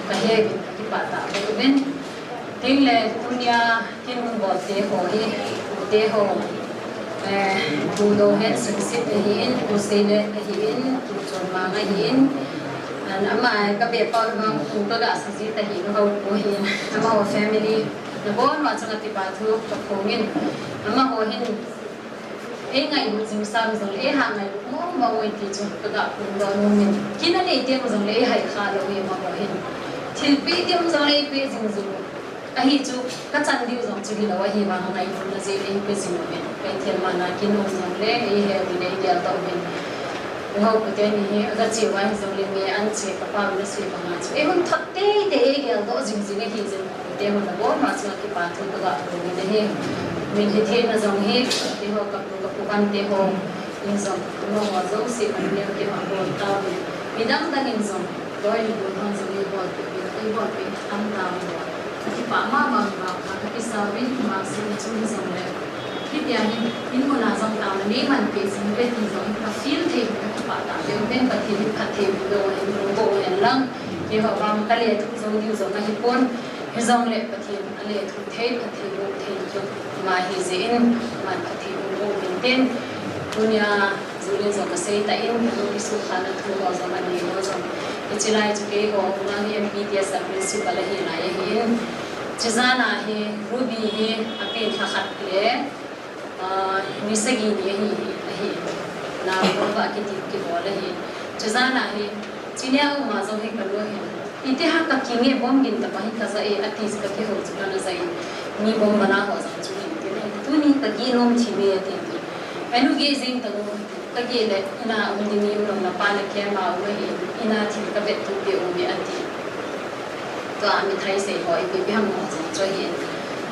ka he uvin, ka kipah tah uvin. Tin le tunia kin hung bol te ho hi, u te ho, eh, u Do Hen Singsit ahi in, u Seilet ahi in, u Chonmang ahi in, an ama ka be pa ma u ka ga sa ji ta hi, u hau ko hi in, ama ho family, na bon uva chunga kipah thu ka phong in, ama ho hin, ei ngailut jing sam jong, ei ha ngailut mong mong uve ti chu ka ga phongdoh nom in. Kin anei teng jongle ei hai kha lou hi amaho hin. Thil pe teng jongle ei pe jing jing u. Ahi chu ka chan diu jong chu hilou ahi vang ngailutna jeh in ei pe jing uvin. Ka ithil man a kin um jongle ei he uvin ei geldoh uvin. U Haupu teni hi aga che uva hijongle me an che ka pa un asei banga chu. Ei hun thot teitei ei geldoh jing jing ahi jin. Te ho na bon uva chunga kipah thu ka ga phong in ahi. Min hitheina jong hi, te ho ka pu ka pu kan te ho, in jong, amaho jouse, ka neo te ho, abol tauvin. Mi dang dang in jong, loi in bol hon jong, ei bolpeh, ei bolpeh, tam tauve. Ka kipah mama uva, ka kisa uvin, ima sung chung hijongle. Hitia hin, in mun a jong taona nei man peh jing uve ti jong, ka feel thei, ka kipah tah, Pathen in phatthei boh hen, boh hen lang. Keiho vang ka lethuh jong diu jong ahipon. Hijongle Pathen alethuh thei, phatthei boh thei chu ama ahi jeh in, aman phatthei boh boh intin, tunia Julie jong kasei tan, kanu kisukhana thu ho jong anei ho jong. Hiche lai chu keiho, ama hi M P T S a principal ahi lai ahin. Chujan a hi Ruby hi apen lha khat le Ah, ni sagi ni ahi, ahi. Nabol va kiti kibol ahi. Chujan a hi, chunia uma jong hi kanu hin. Iti ham kakinge, bomb gin tah pa hi kaja e, ati chu kakihou chu kana ja e. Mi bomb bana ho jong chu hin ti le. Tuni kagih nom thim e ati. Anu gih jing tanu, kagih le, ina um ding mi um lou, napa le kei ma um e, ina thil kavet tup e um e ati. Tua mithai sei ho, ipi ipi ham ho jong chu ahi.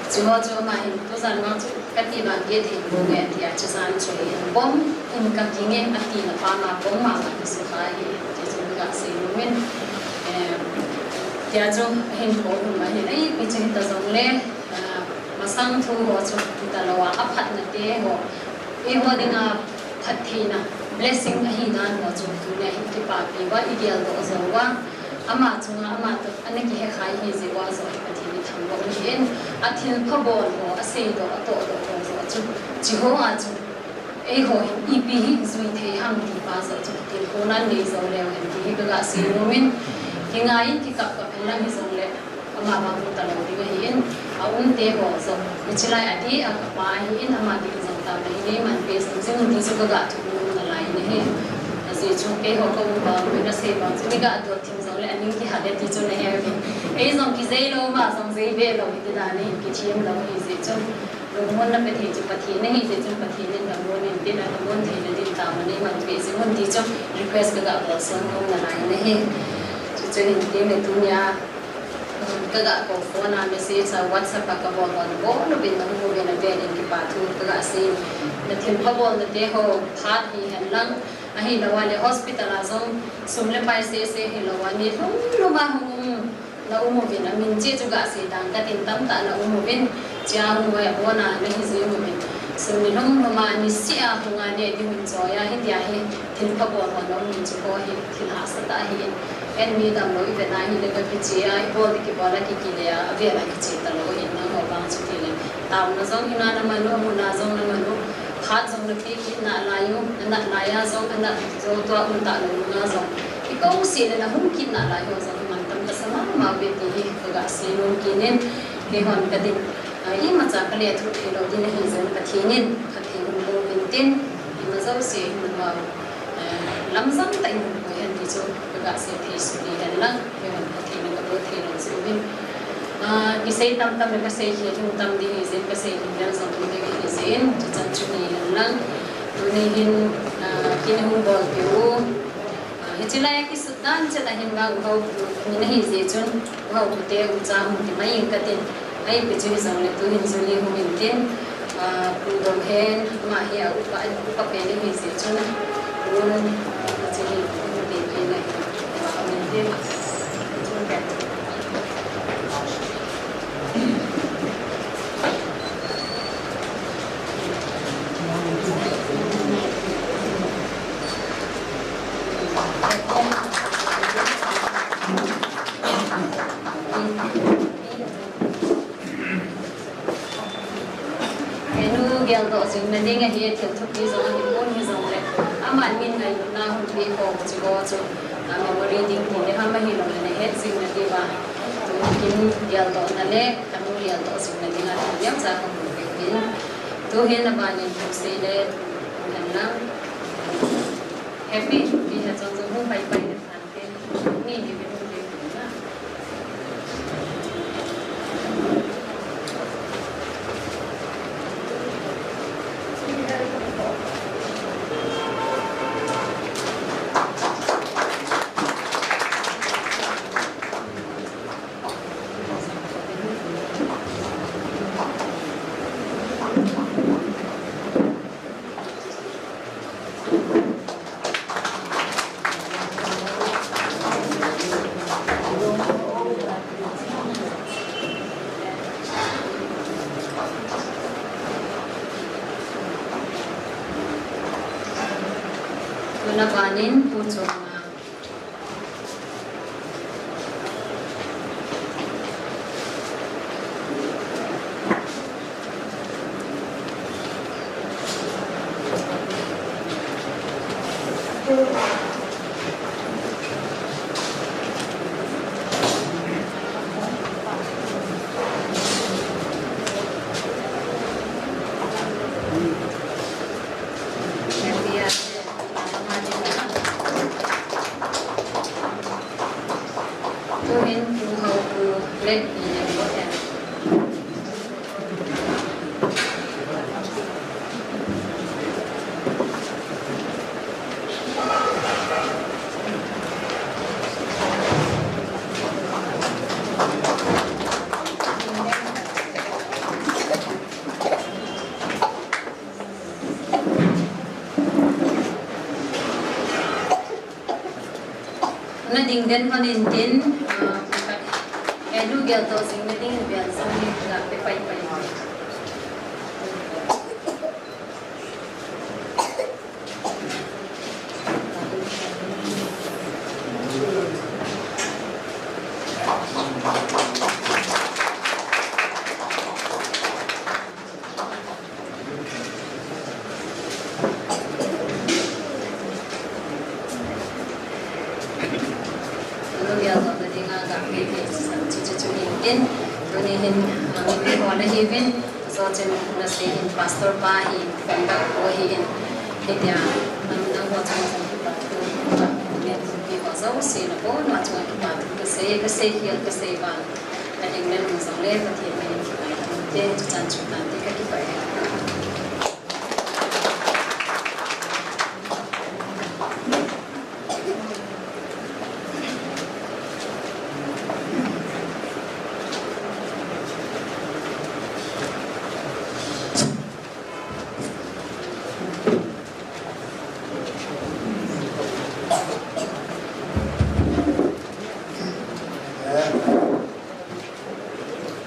Chuho chu ama hin, tujan ma chu, Kati bang gih thei bou nge tia chujan chu hin bomb in kakinge ati na pa ma bomb ma ma kisukha hi ti chu kasei nom in. Eh, tia chu ahin thou um ahin ei pi chu hita jongle, ah, masang thu ho chu hita lou a, aphatna te ho. Eiho dinga phattheina, blessing ahi dan ho chu tunia hi kipapi uva, igeldoh jou uva. Ama chunga ama toh ana kihekhai hi jeh uva jong hi Pathen ithangvah u ahin, athilpha bol ho, aseidoh, atohdoh ho jong chu, chuho a chu, eiho hi ipi hi jui thei ham ti pa jong chu, kitilkhouna nei jou leu hen ti hi kaga sei nom in, kingai in kikap kap hen lang hijongle, ama vang talou ding ahin, aumte ho jong, hiche lai a ti a kapa ahin, ama ding jong tah ahi, neiman pe jing jing un ti chu kaga thum nom nalai in ahi. Ajeh chu keiho kaum bang, nasei bang chu, niga dot thim jongle aning kihat e ti chu nahe uvin. Ei jong kijei lou, ama jong jei be lou, hiti dan ahin kithem lou ahi jeh chun. Lungmonna pe thei chu Pathen ahi jeh chun Pathen in damlou in tin, adamlou theina din tah ma neiman pe jing un ti chu request kaga bol son nom nalai in ahi. Chuchu hin tin le tunia, um, kaga kou phone a message a WhatsApp a kabol bol, bol uvin nahung uvin avel in kipa thu kaga sei. Nathilpha bolna te ho phat hihen lang, ahilou le hospital a jong sum le pai sese hilou a, nilhum lhum a hung um na um uvin, amin cheh chu gasei tang katin, tamtah na um uvin, chia hung hoi abon a nahi jing uvin. Sum nilhum lhum a niseh a hung a neh ding un choi a, hitia hi thilpha bol ho na um in chu ho hi thil hahsa tah ahi in. Eimi damlou ivet na hile kakiche a, ibol ding kibol a kikile a, avel a kiche talou in, nangho vang chu tile. Taona jong ina naman u, amuna jong naman u, phat jong napeh kit nalai u, anat lai a jong, anat jou tua um talou nunga jong, ikou seh le nahung kit nalai ho jong, mantam kasa mama uve ti hi kaga sei nom kit in, keihon kadin, ah, imacha kalethuh theilou ding ahi jeh in Pathen in phatthei hung boh uvin tin, ima jouse hi nangho, eh, lamjang tah in hung boi hen ti chu kaga sei thei suh ding hen lang. Keiman Pathen in kabol thei lou jeh uvin. Ah, kisei tamtam le kasei khel hung tam ding ahi jeh in, kasei ding vel jong um ding ahi jeh in, chuchan chu hihen lang. Tuni hin, ah, kin hung bolpeh u. Ah, hiche lai a kisut dan chet a hin vang uhaopu min ahi jeh chun, uhaopu te ucha hung ti mai in katin. Ahi pi chu hijongle tuhin Julie hung in tin, ah, Pu Domhen, ama hi a upa, upa pen ahi jeh chun, Pu, ah, hiche hi, hung ti pen ahi, ah, hung in tin. Enu geldoh jing nading ahi, thil thupi jong ahi pon hijongle, aman min ngailutna hung peh ho chu, ho chu, a, memory ding ti le ham ahilou le nahet jing nadiuva. Tun kin geldoh na le, kanu geldoh jing nading a thil neocha kahung peh in. Tuhin aban in thusei le, hen lang. Happy, mi ha chong chong hung pai pai na. Tuna banin Pu Choma. Min tu hau tu let ni le mo ten. Na ding den hon in tin, ah, eh, lu gel to sing na ding bel song ni la pe pai pai. Hallelujah, Lord, na dinga ga pe pe san chu chu chu hin tin. Tuni hin, ah, mi pe ho na hi vin. So chen na se hin pastor pa hi, founder pa hi hin. Hitia, nam nam ho chang chang ki pa tu, pa, mi pe ho jouse na po, na chang ki pa tu, ka se, ka se hial, ka se ba. Ka ding le lung jong le Pathen min in kipai tute, chuchan chu tante ka kipai.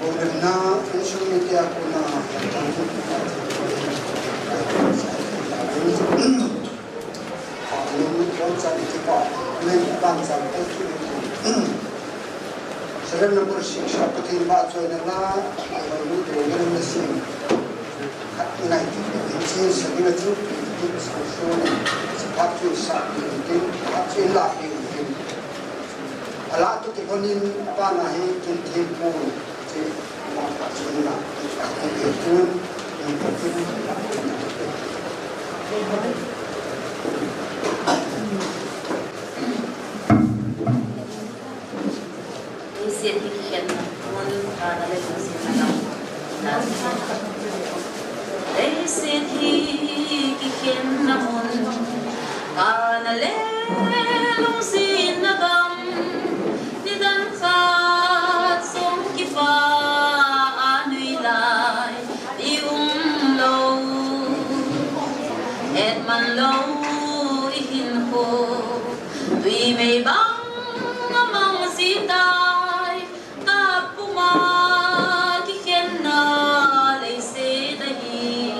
Holimna insung mite a kona, seven number six, Pathen vahchoina la, Bible lu te ngen na sim. Khat ngai ti, in chin sa ding a chu, in sa su ni, sa phat chu sa ding tin, phat chu la ding tin. Ala tu ti konin, apa na hi kin thim pu, ti, ma phat chu na, ti tun, in ko tin. Leiset hi kikhenna mun, kana le lungsetna gam. Leiset hi kikhenna mun, kana le lungsetna gam. Nidan khat jong kipa a nui lai i um lou. Hetman lou i hinkho, tui mei bang a mang ji tai, ka puma kikhenna leiset ahi.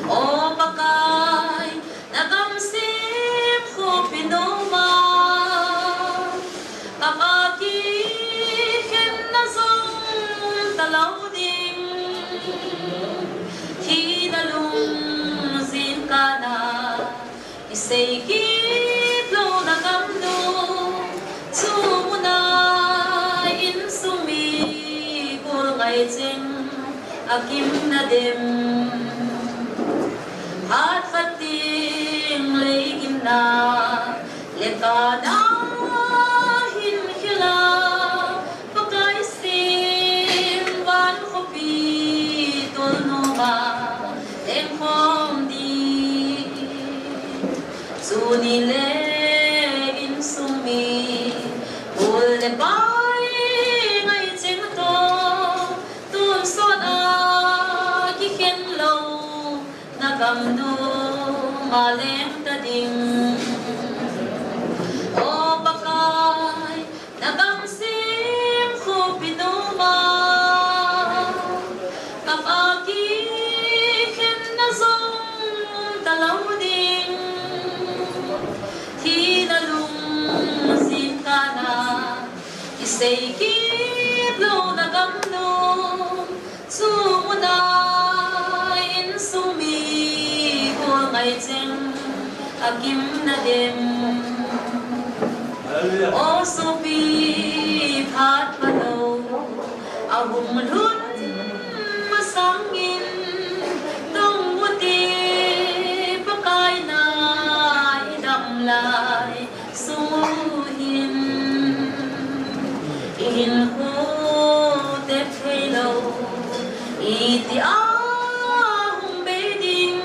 O Pakai, na gam semkhop in um a, ka pa kikhenna jong talou ding. Hi na lung jin kana, i sei kit louna gam nu, chu muna insung mi kul ngai cheng a kim na dem. Hat khat ting lei gimna le kana hin khel a, Pakai sem van khopi tol noma lengkhom ding. Chu ni le insung mi, pu le pa ngai cheng toh, tonsot a kikhen lou na gam nu ma leng ta ding. O Pakai, na gam semkhop in um a, ka pa kikhenna jong talou ding. Hi na lung jin kana, i sei kit louna gam nu, chu muna insung mi kul ngai cheng a kim na dem. O sopi, phat phalou a hung lhun masang in, tong u te, Pakai na i dam lai sung u hin. Hinkho tep thei lou, iti a hung bei ding,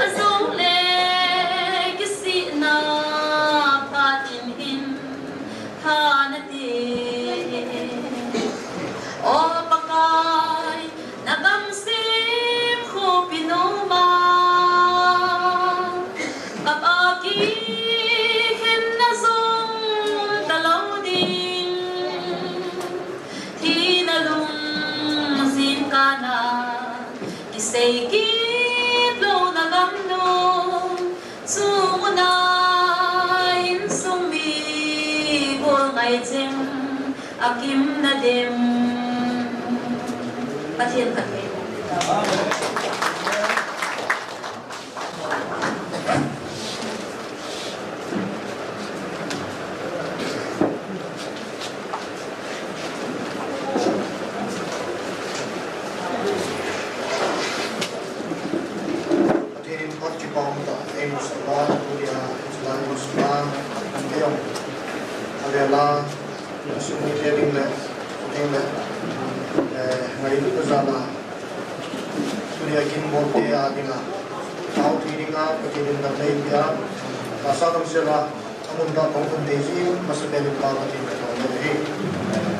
ajou le kisihna phat in hin tha nate. O Pakai, na gamsim khopi nom a, kap a kikhenna jong talou ding. Thina lung jingkah na, kisei kit louna gam nom, chung un a insung mi gol ngai chem, akim na dem. Pathen phatthei. Pathen in phat kipa um tah eimusah uva, tunia, chulai musah uva, eiho, avela, insung mite ding le, ding le, eh, ngailutna jal a, tunia kin bol te a dinga, thao thei dinga, Pathen in damna eipea, tahsa damsel a, amun tah kahung um thei jeh in, masapen in Pa Pathen kathangvah e.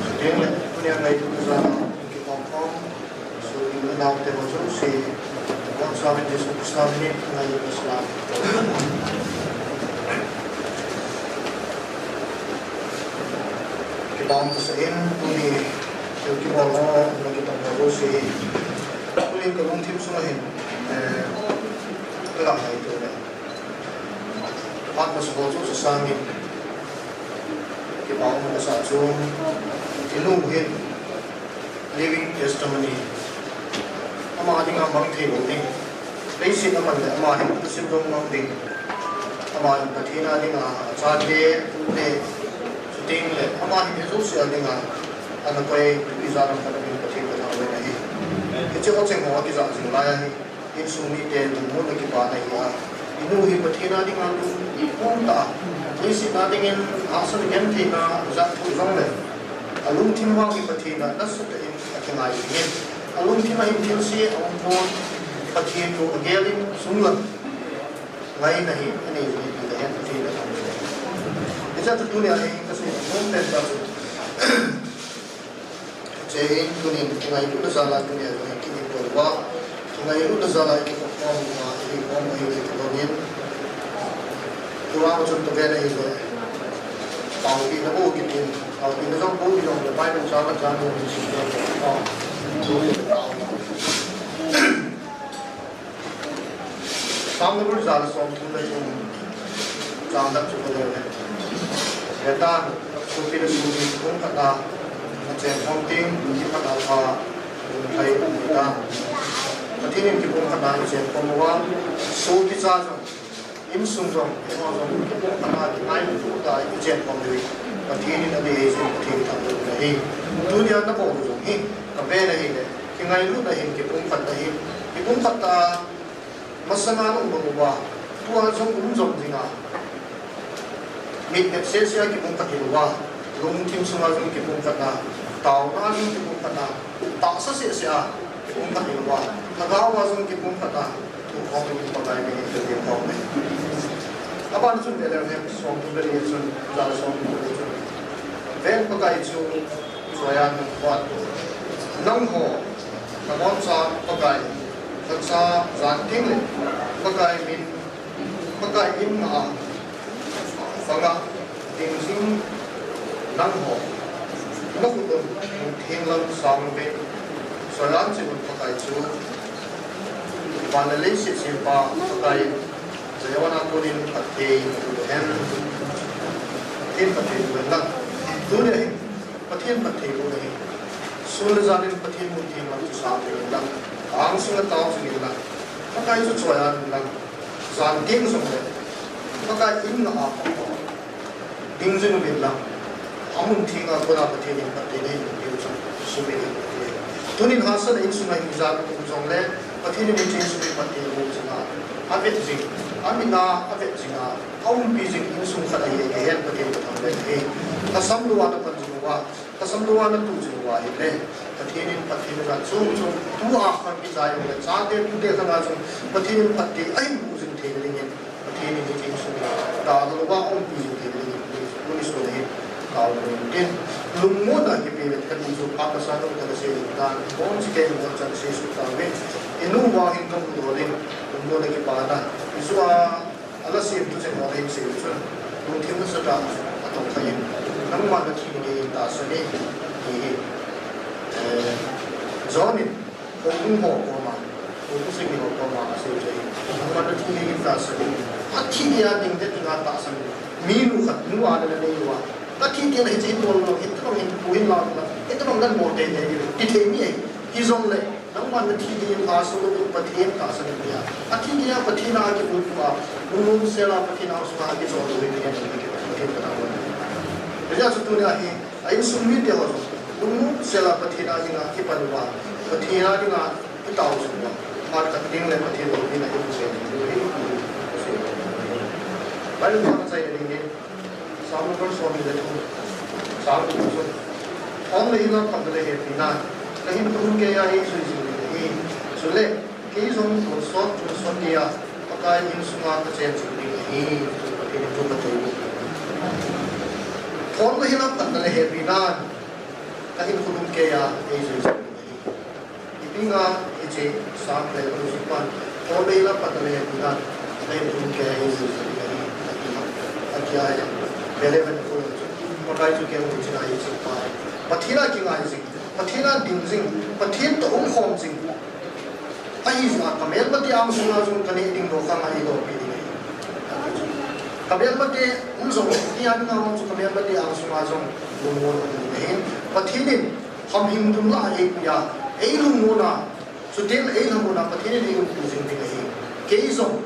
Chuteng le, tunia ngailutna jal a, kikhom khom, Sopi le naote ho jouse, Lord Saving Jesu Christa min in ngailutna salam. Kipa um kasah in, tuni, thil kibol ho, na kitong ho jouse. Tuni kalungthim sunga hin, eh, kalah hai tu le. Phat masa ho chu sasang in, kipa um kasah chu, inu hin, living testimony. Ama dinga mang thei lou ding. Leiset a man le ama hin thusim jong mang ding. Ama hin Pathen a dinga, achate, atute, chuteng le, ama hin hijouse a dinga, ana koi, ijaram khat a min Pathen kathangvah in ahi. Hiche ho cheng ho akijah jing lai ahi. Insung mite lungmonna kipana hi a, inu hi Pathen a dinga lungmon tah a, leiset a dingin hahsatna gentheina jat thu jong le, alungthim vang hi Pathen a nasatah in akingai jingin, alungthim a hin thilse aum pon, Pathen thu agel in sunglam ngaina hi anei jing hi ti kahen, Pathen a thangvah in. Hichea chu tunia hi kasei nom pen tah chu, Hiche hin tunin kingailutna jal a tunia jong hi kiding bol uva, kingailutna jal a kikhom uva, kikhom u ahi ti kilom in. Tua chun tupen ahile, taopehna bou kitin, taopehna jong bou hi jong le Bible chang a chang jong hi jong le, ah, tu le tao. Psalm number ja le somthum le thum, chang dang chu kale le. Vetan, sopi le sopi kipumkhat a, achenkhom ding, kiphat a pha, lungthai um hitan. Pathen in kipumkhat a ichenkhom uva, sopi cha jong, insung jong, eiho jong, kipumkhat a kingailu tah a ichenkhom diu. Pathen in adei jeh in Pathen thangvah in ahi. Tunia nabol u jong hi, kavet ahile, kingailutna hin kipumkhat ahi. Kipumkhat a, Masanga na um bang uva, tua jong um jom jinga. Mitmet sese a kipumkhat hih uva, lungthim sunga jong kipumkhat na, taona a jong kipumkhat na, tahsa sese a kipumkhat hih uva, lhagao a jong kipumkhat na, tukhom in Pakai min in thil ding khom in. Aban chun Elohim somthum le li chun, ja somthum le li chun. Ven Pakai chu, Choiya nung phat. Nangho, naboncha Pakai, lhacha jan teng le, Pakai min, Pakai in nga a, banga, ding jing nangho, nakhut un, theng lam sang uvin, choiya chun Pakai chu, van le leiset sempa, Pakai, Zion a konin phatthei, hen, tin phatthei, hen lang. Tuni hin, Pathen phatthei boh ahi. Sun le jan in Pathen mun theng lam chu sang jing in lang. Angsung a tao jing in lang. Pakai chu choiya in lang. Jan teng jong le. Pakai in nga a pa. Ding jing in lang. Amun theng a kona Pathen in phatthei nei in ding jong. Sumil in. Tunin hahsatna insung a hin jan um jong le. Pathen in hiche insung hi phatthei boh jing a. Avet jing. Amin a, avet jing a. Aumpi jing insung khat ahi, kahen Pathen kathangvah in ahi. Kasam lou a napan jing Kasam lou a natoh jing uva ahile, Pathen in phatthei naga chom chom, tua khan kichai jongle, chate tute khanga jong Pathen in phatthei ahin boh jing theina dingin, Pathen in hiche insung hi dalha louva umpi jing theina dingin, tuni sun hin taona nei ute. Lungmonna kipe uvin kati chu phat kasan um kasei jing tan, ibonchauva kei jong chan sei suh tauve. Inu vang hin kamu dol in, lungmonna kipana, Jesu a Ala semtu chen ho ahin sei u chun, lungthim nasatah a tongkha in, nangma nathi gei in tahsan in, ti hi, eh, John in, houbung ho koma, houbung sagi ho koma asei u chu ahi, nangma nathi gei in tahsan in, athi gei a ding te dinga tahsan in, minu khat, nu a le le nei uva, kathi teng le hiche hin bol lou, hitobang hin pu hin la lou, hitobang nan bol teitei diu, ti thei mi ahi, hijongle, Nangma nathi gei in tahsan lou, Pathen tahsan in tia. Athi gei a Pathen a kibulphuh a, lungmonsel a Pathen angsunga akichol lou, Pathen, Pathen ka tao. Hijeh chun tunia hi, a insung mite ho jong, lungmonsel a Pathen a dinga kipan uva, Pathen a dinga kitao jing uva, phat khat teng le Pathen loupina imu jing diu ahi. Bible chang achaina ding in, Psalm number som le thum. Psalm number som. Thon le hil a phatna le hepina, kahinkho lhumkeiya eijui jing ding ahi. Chule, kei jong tonsot, tonsot geiya, Pakai insunga kachen jing ding ahi. Pathen in thu katei. Thon le hil a phatna le hepina, kahinkho lhumkeiya eijui jing ding ahi. Ipi dinga hiche Psalm le aluchun pan, thon le hil a phatna le hepina, kahinkho lhumkeiya eijui jing ding ahi, ati. Ati a, eleven ko chu, Pakai chu kei hung china hiche pa. Pathen a kingai jing, Pathen a ding jing, Pathen toh umkhom jing. Ahi jeh a kamelmate angsunga jong kaneh ding doh khanga eidonpi ding ahi. Kamelmate um jong, tia dinga chu kamelmate angsunga jong lungmon um ding ahi. Pathen in Hamhing dum lah a eipui a, eilungmon a, chuteng le eilhamon a Pathen in eiumpi jing ding ahi. Kei jong,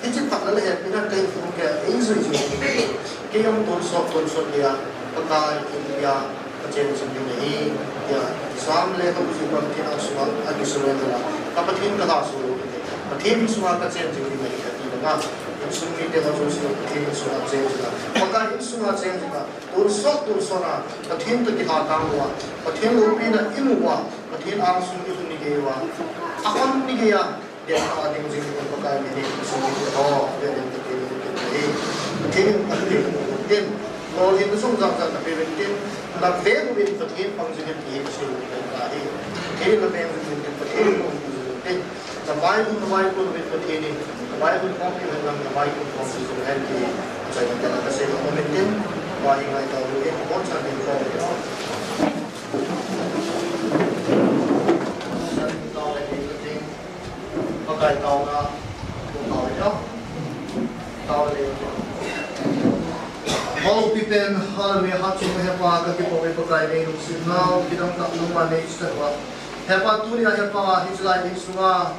hiche phatna le hepina kahinkho lhumkeiya eijui jing ding ahi. Kei jong tonsot, tonsot geiya, Pakai inpia, kachen jing ding ahi. Tia, Psalm le kaluchun pan Pathen angsunga akisurrender a, ka Pathen kalhaso lou, Pathen insunga kachen jing ding ahi, ati banga, insung mite ho jouse Pathen insunga chen jing a, Pakai insunga chen jing a, Tonsot, tonsot a, Pathen toh kilhatang uva, Pathen loupina imu uva, Pathen angsung ilhun ni gei uva, akham ni geiya, dentah a ding jing in Pakai min in, insung mite ho, ven in Pathen in, Pathen in, Pathen in, lolhinna jong jang jang napeh uvin tin, naveng uvin Pathen pang jing in ti hi kasei u ahi. Pathen in naveng uvin tin, Pathen in pang jing in tin. Navaikhum, navaikhum uvin Pathen in, navaikhum khompi uhen lang, navaikhum khompi jing hen ti, achaina tah a kasei nom in tin, va hi ngai tau hite, abonchauvin khom. Pakai taona, taona, taona. Houpi pen, hallelujah, hatchungnung Hepa, kakipah e Pakai, nei lungset nau, kidang tah lungmon nei chet uva. Hepa tunia Hepa, hichelai insunga,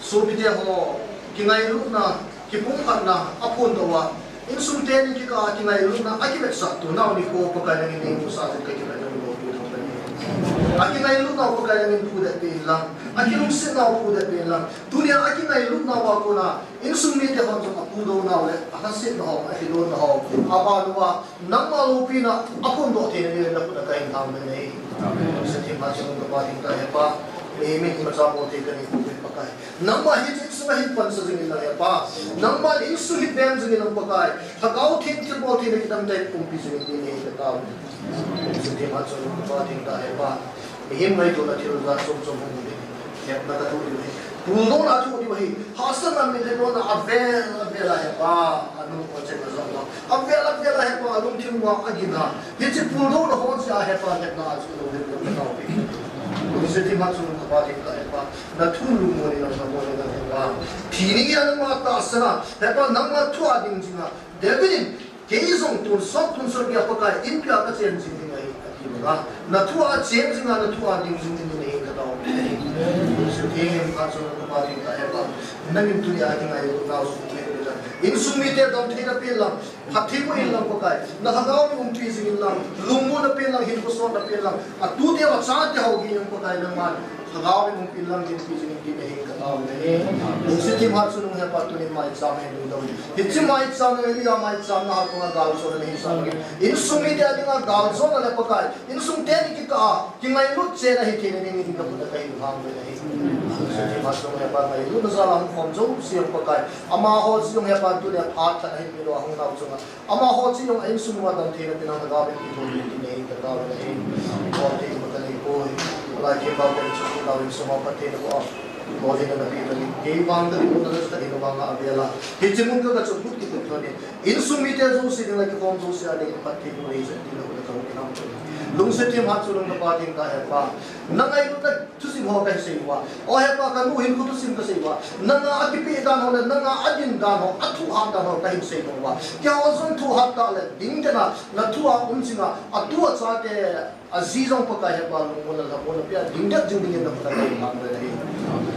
Sopite ho, kingailutna, kipumkhatna, aphondoh uva. Insung teni kikah a kingailutna, akivetsah tu nau nikho Pakai nangin neimusah jeh in kakipah e, nang loupi thangvah in. Akingailutnau Pakai nangin phudet peh in lang. Akilungsetnau phudet peh in lang. Tunia akingailutnau a kona, insung mite hon jong aphondoh nau le, alhasetnau, akilonnau. Abanuva, Nangma loupina aphondoh theina dingin nakhut a kahin thangvah e. Amen. Lungset themkhat chun kapa ding tah Hepa. Mihem imacha bol thei kanei pouve Pakai. Nangma hiche insung a hin pansa jing in lang Hepa. Nangma insung hi veng jing in lang Pakai. Lhagao Theng thilbol theina kidang tah in umpi jing in tin katao. Lungset themkhat chun kapa ding tah Hepa. Mihem ngaitona thil jat chom chom hung um in. Hepna kathoh diu ahi. Puldohna thoh diu ahi. Hahsatna, mitlhi lona avel avel a Hepa. Anu ko chen na jong. Avel avel a Hepa, alungthim uva agin a. Hiche puldohna ho jeh a Hepa, hepna a chu lou le lou na uve. Lungset themkhat chun kapa ding tah Hepa. Nathu lungmon in nang namon in nang Hepa. Thi ni geiya nangma tahsan a. Hepa, nangma thu a ding jing a. David in Kei jong tonsot, tonsot geiya Pakai inpia kachen jing ding ahi, ati banga. Nathu a chen jing a, nathu a ding jing ding ahi, katao. Lungset themkhat chun kapa ding tah Hepa. Nangin tunia kingailutnau sung le le. Insung mite damtheina pen lang. Phattheiboh in lang Pakai. Na lhagao min umpi jing in lang. Lungmonna pen lang, hinkho sotna pen lang. Atute achate ho gei in Pakai nangman Lhagao in hung pil lam dinpi jing in tin ahi ka tao in ahi. Lungset thim hat chungnung Hepa tunin maicham ahin lhung dam. Hiche maicham na, Elijah maicham na ha tunga galjona nahin sa bangin, insung mite a dinga galjona le Pakai, insung teni kikah a kingailut chen ahi theina dingin na khut a kahin lhang uvin ahi. Lungset thim hat chungnung Hepa, ngailutna jal a hung khom jouse jong Pakai, amaho jong Hepa tule phat khat ahin pil uva hung nau chunga amaho chu jong a insung uva damtheina dingin Lhagao in pui thou in tin ahi ka tao in ahi. Bol thei ma kanei poi. Alai themgao teni chu Lhagao in insung uva phattheina boh a, lolhinna napeh lhonin, kei vang kakimuto na chu kahin vang a avel a, hiche mun ka, ka chun lut kit lhonin, insung mite jouse ding le kikhom jouse a dingin phattheina nei jing in tin na khut a kahung in lhang uvin. Lungset thim hat chungnung Hepa, ding ka Hepa, na ngailutna thusim ho kahin sei uva, o Hepa, kanu hinkho thusim kasei uva, nanga akipeh dan ho le nanga adin dan ho, athu hat dan ho kahin sei uva, keiho jong thu hat tah le ding den a, na thu a um jing a, atu a chate, aji jong Pakai Hepa, lungmonna lhamonna pia ding det jing dingin na khut a kahin lhang uvin ahi.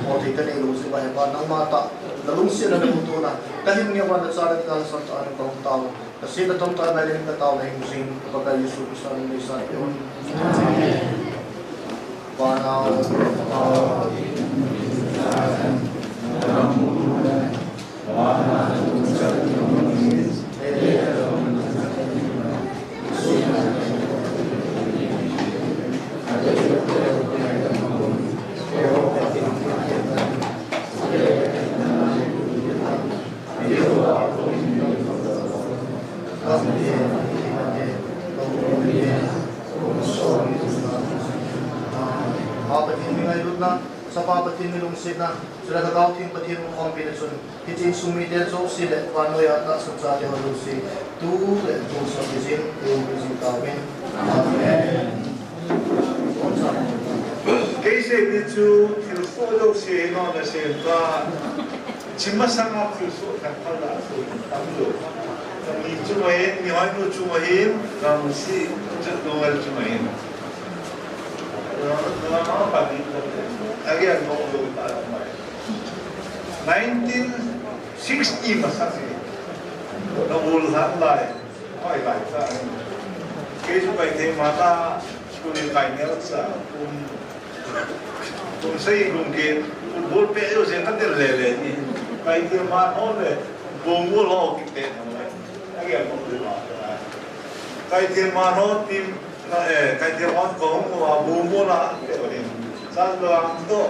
Bol thei kanei lou jeh uva Hepa, nangma tah, na lungsetna, na mutona kahin neh uva, na chate na lhasam tah a na kahung tao. Ka sih ka tom tah ngai leng ka tao na hing jing, ka Pakai Jesu Christa min in ka san peh uve. Amen. Vana Pa Pathen min ngailutna, Chapa Pathen min lungsetna, chule Lhagao Theng Pathen min khompi na chun, hiche insung mite jouse le vannoi a tahsan chate ho jouse, tu le tun sot jing, tun jing tauvin. Amen. Kei seipeh chu thil soh jouse hi nona sem ta. Chim masanga thil soh khat phat la soh tam lou. Ni chunga hin, Nihoinu chunga hin, Ramsi, Lungal chunga hin. Nineteen sixty masang hi. Na ul han lai. Hoi lai ta. Kei chu Paite mana, school in kai neo cha, kum, kum sei kum ke, football peh jouse ka tel lele ni. Paite mana le, bongul ho kiti na le. Age ko le ma. Paite mana team, na, eh, Paite mana ko ho, bongul la, te ko ni. Sa lo ang to.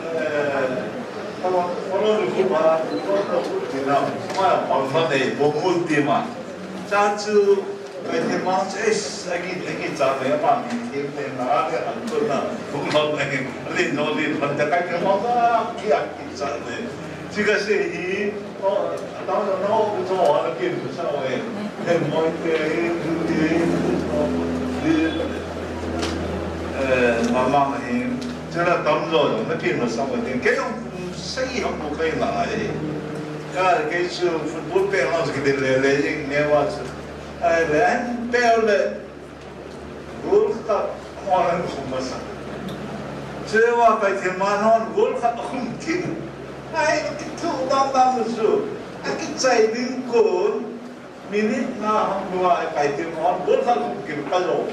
Eh, ko, ko lo lu ma, ko lo lu ma, ma, ma, ma, ne, bongul team a. Cha chu, Paite mana chu, eh, agi, agi cha ne, ma, mi, team ne, na, agi, ang to na, bongul ne, rin no, rin, man, ta, Paite mana, ki, a, ki, cha ne. Chi ka sei hi, o, ta, na, na, o, ku, to, a, ki, sa, o, eh. He, mo, te, hi, du, hi, o, hi, eh, ma, ma, hi. Chule tamjo jong na kin masang uva tin. Kei jong sei ham bu kai la ai. Ka kei chu football peh lang chu kiti lele jing ne va chu. Ai le an peh le. World Cup hon an khum masang. Chule va Paite mana hon World Cup akhum tin. Ai kithu dang dang chu. Akichai ding kon. Minute nga ham lua, Paite mana hon, goal khat hung kil pa lou.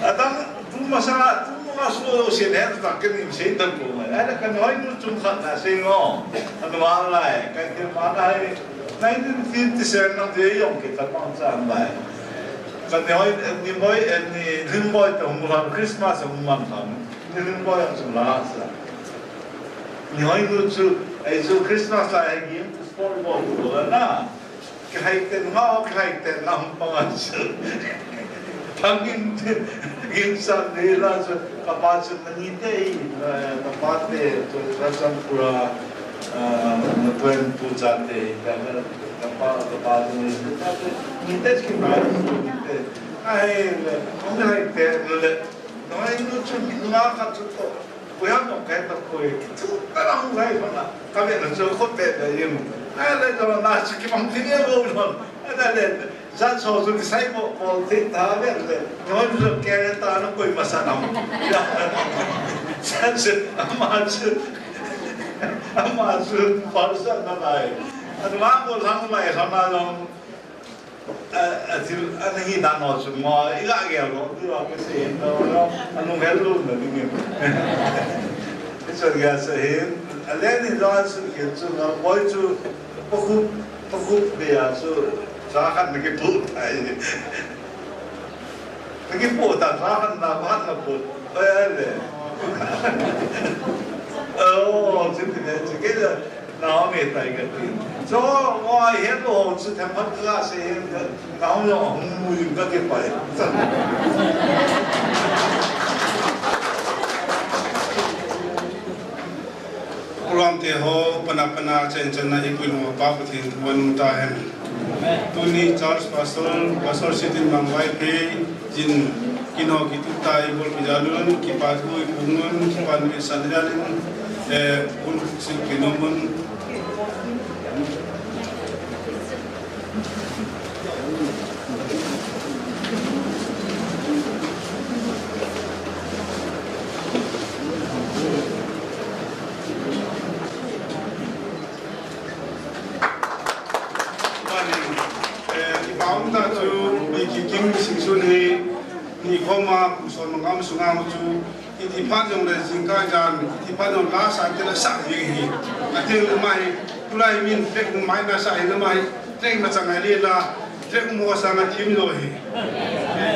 Adang, tu masanga, tu masanga so, so, sen, hen, ta, ken im sei, ta, ko, mai. Ai, la, ka Nihoinu chung khat na, sei, ngo. Anu, ma, lai, Paite mana, ai, nineteen fifty-seven, nang, de, yong, ke, ta, mang, cha, lai. Ka Nihoi, ni, moi, eh, ni, Ringboi, ta, hung, Christmas, hung, man, ta, ni, Ringboi, ang, chung, la, sa. Nihoinu chu, ei chu Christmas lai hi game chu sport bol bol na. Kihai ten nga, kihai ten nga hung pang a chu. Thangin game san de la chu, kapa chu mani te hi, eh, kapa te chu Rajangpura, eh, Natuen pu cha te hi, ka, ka, kapa, kapa chu ni te, ni te chu kihai, ni te. Ai le, hung hai te le, Nihoinu chu mi nga khat chu to. Kuya mo kai ta koi, tu ka lang lai mana. Kami na chu khut pe pe yin. Ai le to na chu ki mang tin e bo non. Ai le, sa so chu ki sai mo, mo tin ta ve le. No chu ke ta na koi masa nam. Sa chu, ama chu, ama chu, pa sa na lai. Anu ma ko lang lai, lang na long. A, a thil, a na hi dan ho chu mo, i la gel lo, ti lo, ka sei hin lo, lo, a nung hel lo na ding in. I chon gel sa hin, a le ni lo a chu, kil chu lo, boi chu, pakhup, pakhup be a chu, sa khat na kipu thei. Na kipu ta, sa khat na, khat na pu. Oi, ai le. Oh, chu ti le, chu ke le. Naomi tai ka ti. Chu, oi, hian lo chu themkhat ka sei hian ka, Naomi hung mu in ka ti pai. Program te ho, pana pana chen chen na i pui mo pa Pathen thu an um ta hen. Tuni Charles Pastor, Pastor Sitin Mangvaiphei, Jin, kin ho kitup ta i bol pi jal un, kipa thu i pung un, kipa ni san jal in, eh, un sik pi nom un. Bani, eh, kipa um ta chu, mi kikim sing sun hi, ni khoma, kum som ngam sunga mu chu, iti phat jong le jingkah jan, iti phat jong la sa te la sa jing hi. Ati ma hi, tulai min tek mai na sa hi na ma hi, tek ma chang ai le la, tek mo sa nga thim lo hi.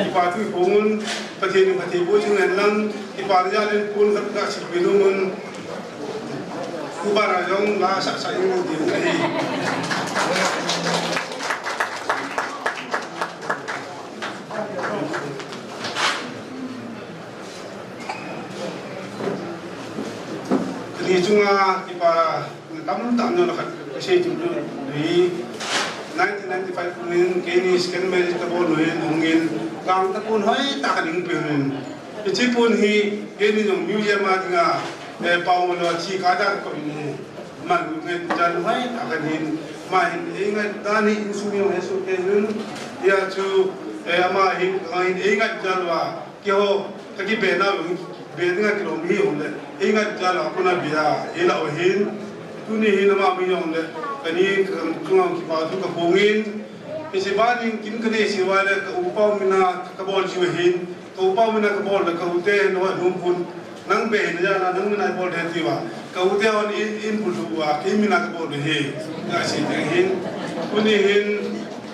Kipa thu i pung un, Pathen in Pathen bo jing len lang, kipa ri ja len pun khat ka sik pi nung un, Kuba ra jong la sa sa in ding ahi. Tuni chunga kipa tamtah neo la khat ka sei chu hi nineteen ninety-five kum in keini second marriage ka bol nu in hung in, gang ta pun hoi ta ka ding pe in. Hiche pun hi keini jong museum a dinga, eh, pau lo thi ka da ko in hi. Man ngai jal hoi ta ka din. Ma hin ei ngai dan hi insung jong he su ke nun. Hia chu, eh, ama hin ka hin ei ngai jal va. Keiho, ka kibe nau hi, be dinga kilom hi um le. Ei ngai jal a kona be a, ei la o hin. Tuni hin ama mi jong le. Kani ka chunga kipa thu ka pung in. Hiche ban in kin ka nei se uva le ka upa mina ka bol jiu hin. Ka upa mina ka bol le ka u te no a lum pun. Nang be hin ja na nang mina bol de ti uva. Ka u te hon in, in bul uva, kin mina ka bol de hi. Ka sei de hin. Tuni hin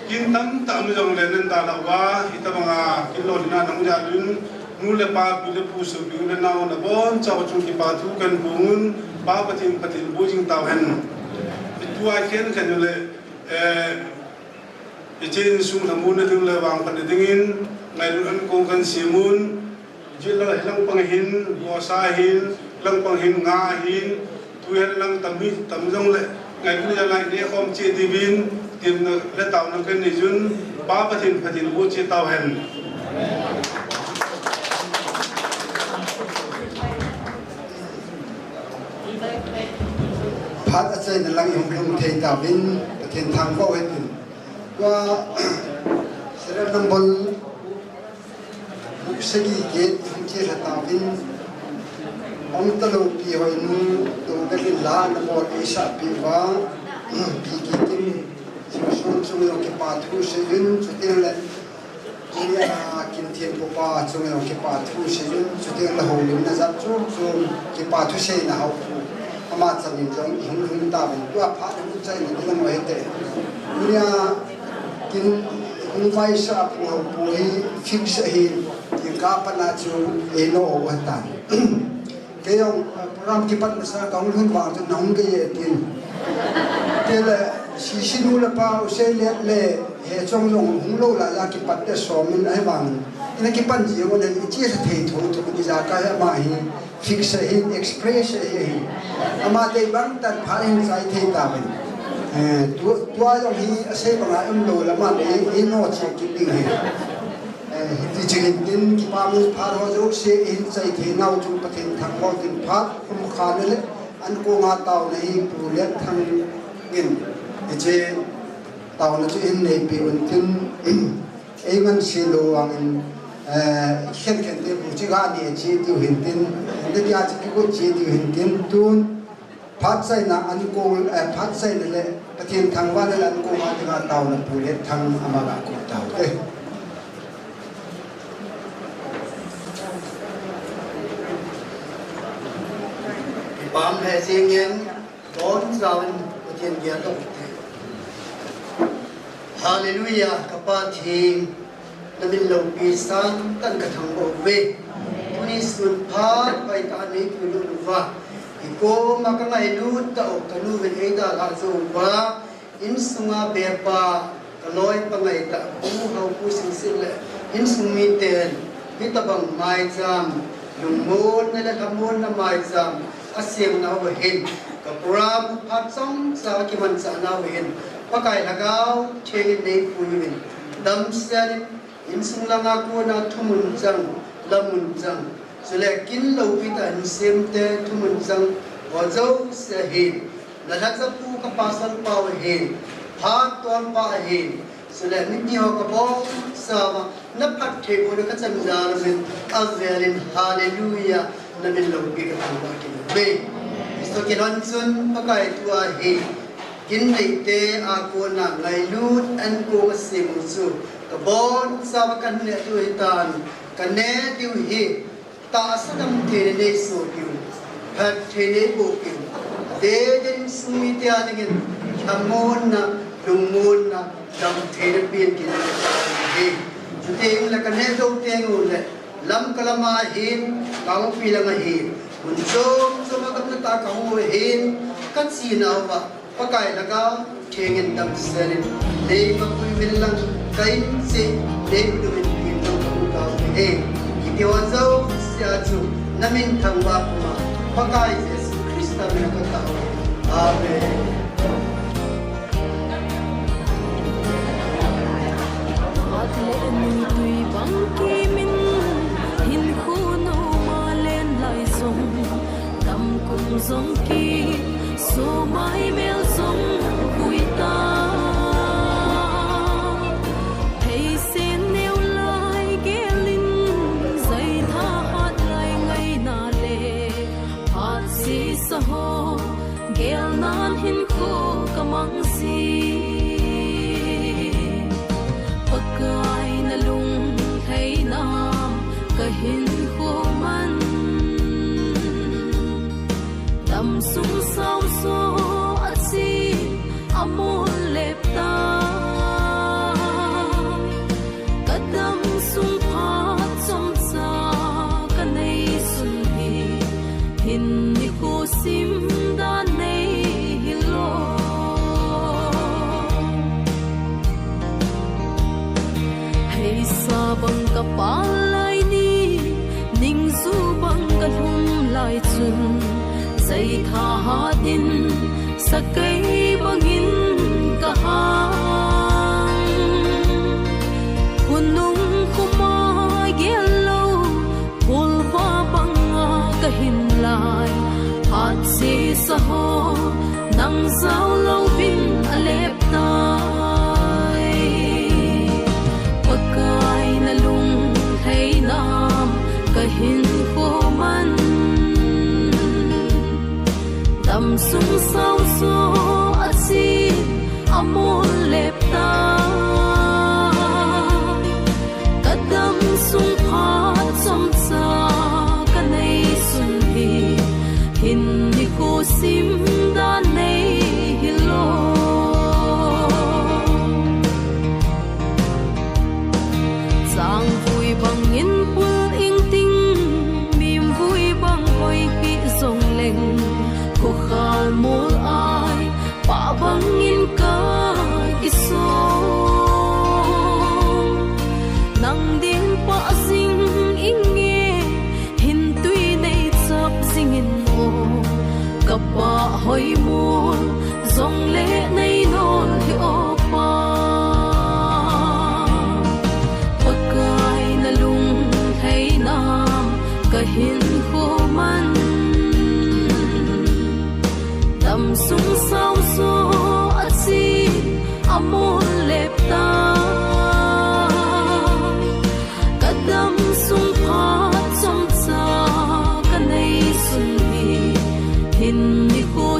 kin tamtah mi jong le nen da la uva, hitabanga kin lo dina nang ja lun. Nu le pa, pi le pu, sopi u le nao nabonchauva chung kipa thu kan pung un, Pa Pathen, Pathen bo jing tau hen. Tua khen khen le, eh, Hiche insung lhamon na ding le vangphat na dingin, ngailut an kong kan sem un, jil lang hilang pang hin, gosa hin, lang pang hin, nga hin, tu hilang tam hi, tam jong le, ngailut na jal a i neh khom cheh diuvin, temna le taona kan nei jun, Pa Pathen, Pathen bo cheh tau hen. Phat achaina lang i hung lhung thei tauvin, Pathen thangvah u hen. Tua serial number sagi gate hung che lha tauvin, Ongtalou Pi Hoinu, Tou Belin la na bol eisah pi uva, Pi Kikim, Singson chung jong kipa thu sei un, chuteng le Nia Kin Thienpo pa chung jong kipa thu sei un, chuteng le houlimna jat chom chom kipa thu seina hou pu. Ama chamin jong i hung lhung tauvin, tua phat hung chaina ding ahi te. Nia Kin hung vaisah pu hou pu hi fix ahin, kin ka pana chu ei no o tan. Kei jong, eh, program kipat masa ka hung lhun vang chu na hung kei e tin. Kei le, sisi nu le pa u sei le le, he chong jong hung lou lai a kipat te som in ahi vang. Ina kipan ji jong le, i chi sa thei tho tho, i ja ka he ma hi, fix ahi, express ahi, ahi. Ama dei bang tan pha in sai thei tauvin. Eh, tu, tua jong hi, a sei bang a um lou la ma le, i no che kit ding hi. Eh, hiti chun hin tin, kipa mun phat ho jouse hin chai thei nau chung Pathen thangvah tin phat, kum kha na le, an kong a taona hi Pu Lianthang in, hiche taona chu hin nei pi un tin, ei ngan se lou vangin, eh, khen khen te bu chi ga ni chi tiu hin tin, ne tia chi ki ko chi tiu hin tin tun, Phatchaina ankong, eh, phatchaina le Pathen thangvahna le ankong a dinga taona Pu Letthang ama ga kon taute. Kipah le jingin, bonchauvin Pathen gel taute. Hallelujah, ka Pathen, na min loupi sangtah in ka thangvah uve. Tuni sun phat hoitah a nei puilut uva, i koma ka ngailut tah u, ka nu uvin ei dalhah jou uva, insunga bepa, ka loipa ngaitah, Pu Haopu Singsit le insung miten, hitobang maicham, lungmonna le lhamonna maicham a semnau ahin, ka program phat chomcha a kimanchahnau ahin, Pakai Lhagao Theng in nei pui uvin, damsel in, insung langa kona thumun chang, lamun chang, chule kin loupi tah in semte thumun chang ho jouse ahin, na lhacha pu ka pastor pau ahin, phat tolpa ahin, chule miti ho ka bonchauva na phattheibohna ka chan jal uvin, avel in, Hallelujah, na min loupi ka thangvah kit uve. Hiche kilhon chun Pakai tua hi kin neite a kona ngailut ankong a sem u chu ka bonchauva ka neh diu ahitan, ka neh diu hi tahsa damtheina nei sohpiu, phatthei nei bohpiu, adeh in insung mite a dingin lhamonna, lungmonna, damtheina pen kit in ka taona ahi. Chuteng le ka neh jou teng uleh Lamka lama hin, Kangpokpi lama hin, mun chom choma ka lut a ka hung u hin, ka chenauva Pakai Lhagao Theng in damsel in nei mapui uvin lang, ka in cheh nei ut uvin tin jong ka hung tao uve. Hiti ho jouse a chu na min thangvah puma Pakai Jesu Christa min a ka tao uve. Amen. Phat le nui tui bang kimin, hinkho noma len lai jong, damkum jong ki, somai mel jong vui ta. Theisen neo lai gelin, jai thahat lai ngaina le, phat sisa ho, gelnan hinkho ka mang jin, Pakai na lunglhaina ka hinkho man. Damsung sao jo a chen a mol lep tai. Ka damsung phat chomcha ka neisun hi, hin nikho sim dan nei hilou. Heisa bang ka pal lai ni, ningju bang ka lhum lai chun, jai thahat in, sakei bangin ka hang. Khonung khoma gel lou, kholva banga ka hin lai, phat sisa ho, nang jao louvin a lep tai. Pakai na lunglhaina ka hinkho man. Damsung sao jo a chen a mol lep tai. Ka damsung phat chomcha ka neisun hi, hin nikho sim dan nei hilou. Changvui bangin pul ingting, mimvui bang hoi hih jongleng, khokhal mol ai, pah bangin ka kisong. Nang din pah jing inge, hin tui nei chap jingin o, ka pah hoi mol jongle nei nol hi o Pa. Pakai na lunglhaina ka hinkho man. Damsung sao jo a chen a mol lep tai. Ka damsung phat chomcha ka neisun hi, hin nikho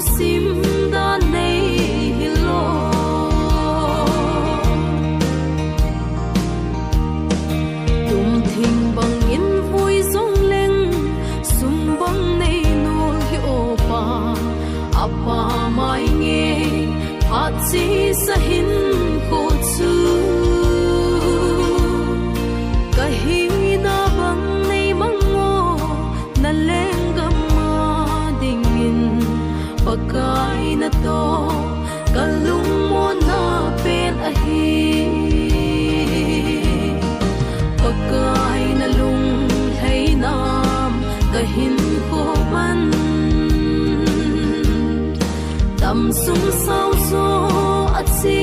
Jesu hinkho chu kahina bang nei mang o, na lenggam a dingin Pakai natoh kalungmonna pen ahi. Pakai nalunglhai nam kahinkho man, tamsung saojo achi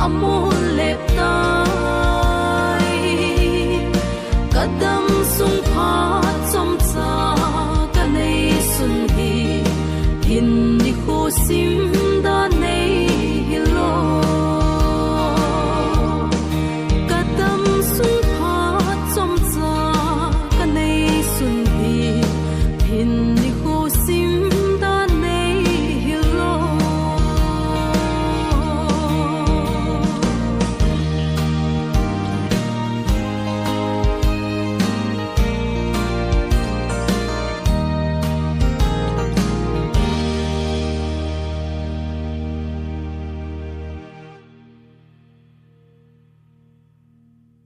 amol lep tai. Kadam sung phat chomcha kanei sun hi, hin nikho sim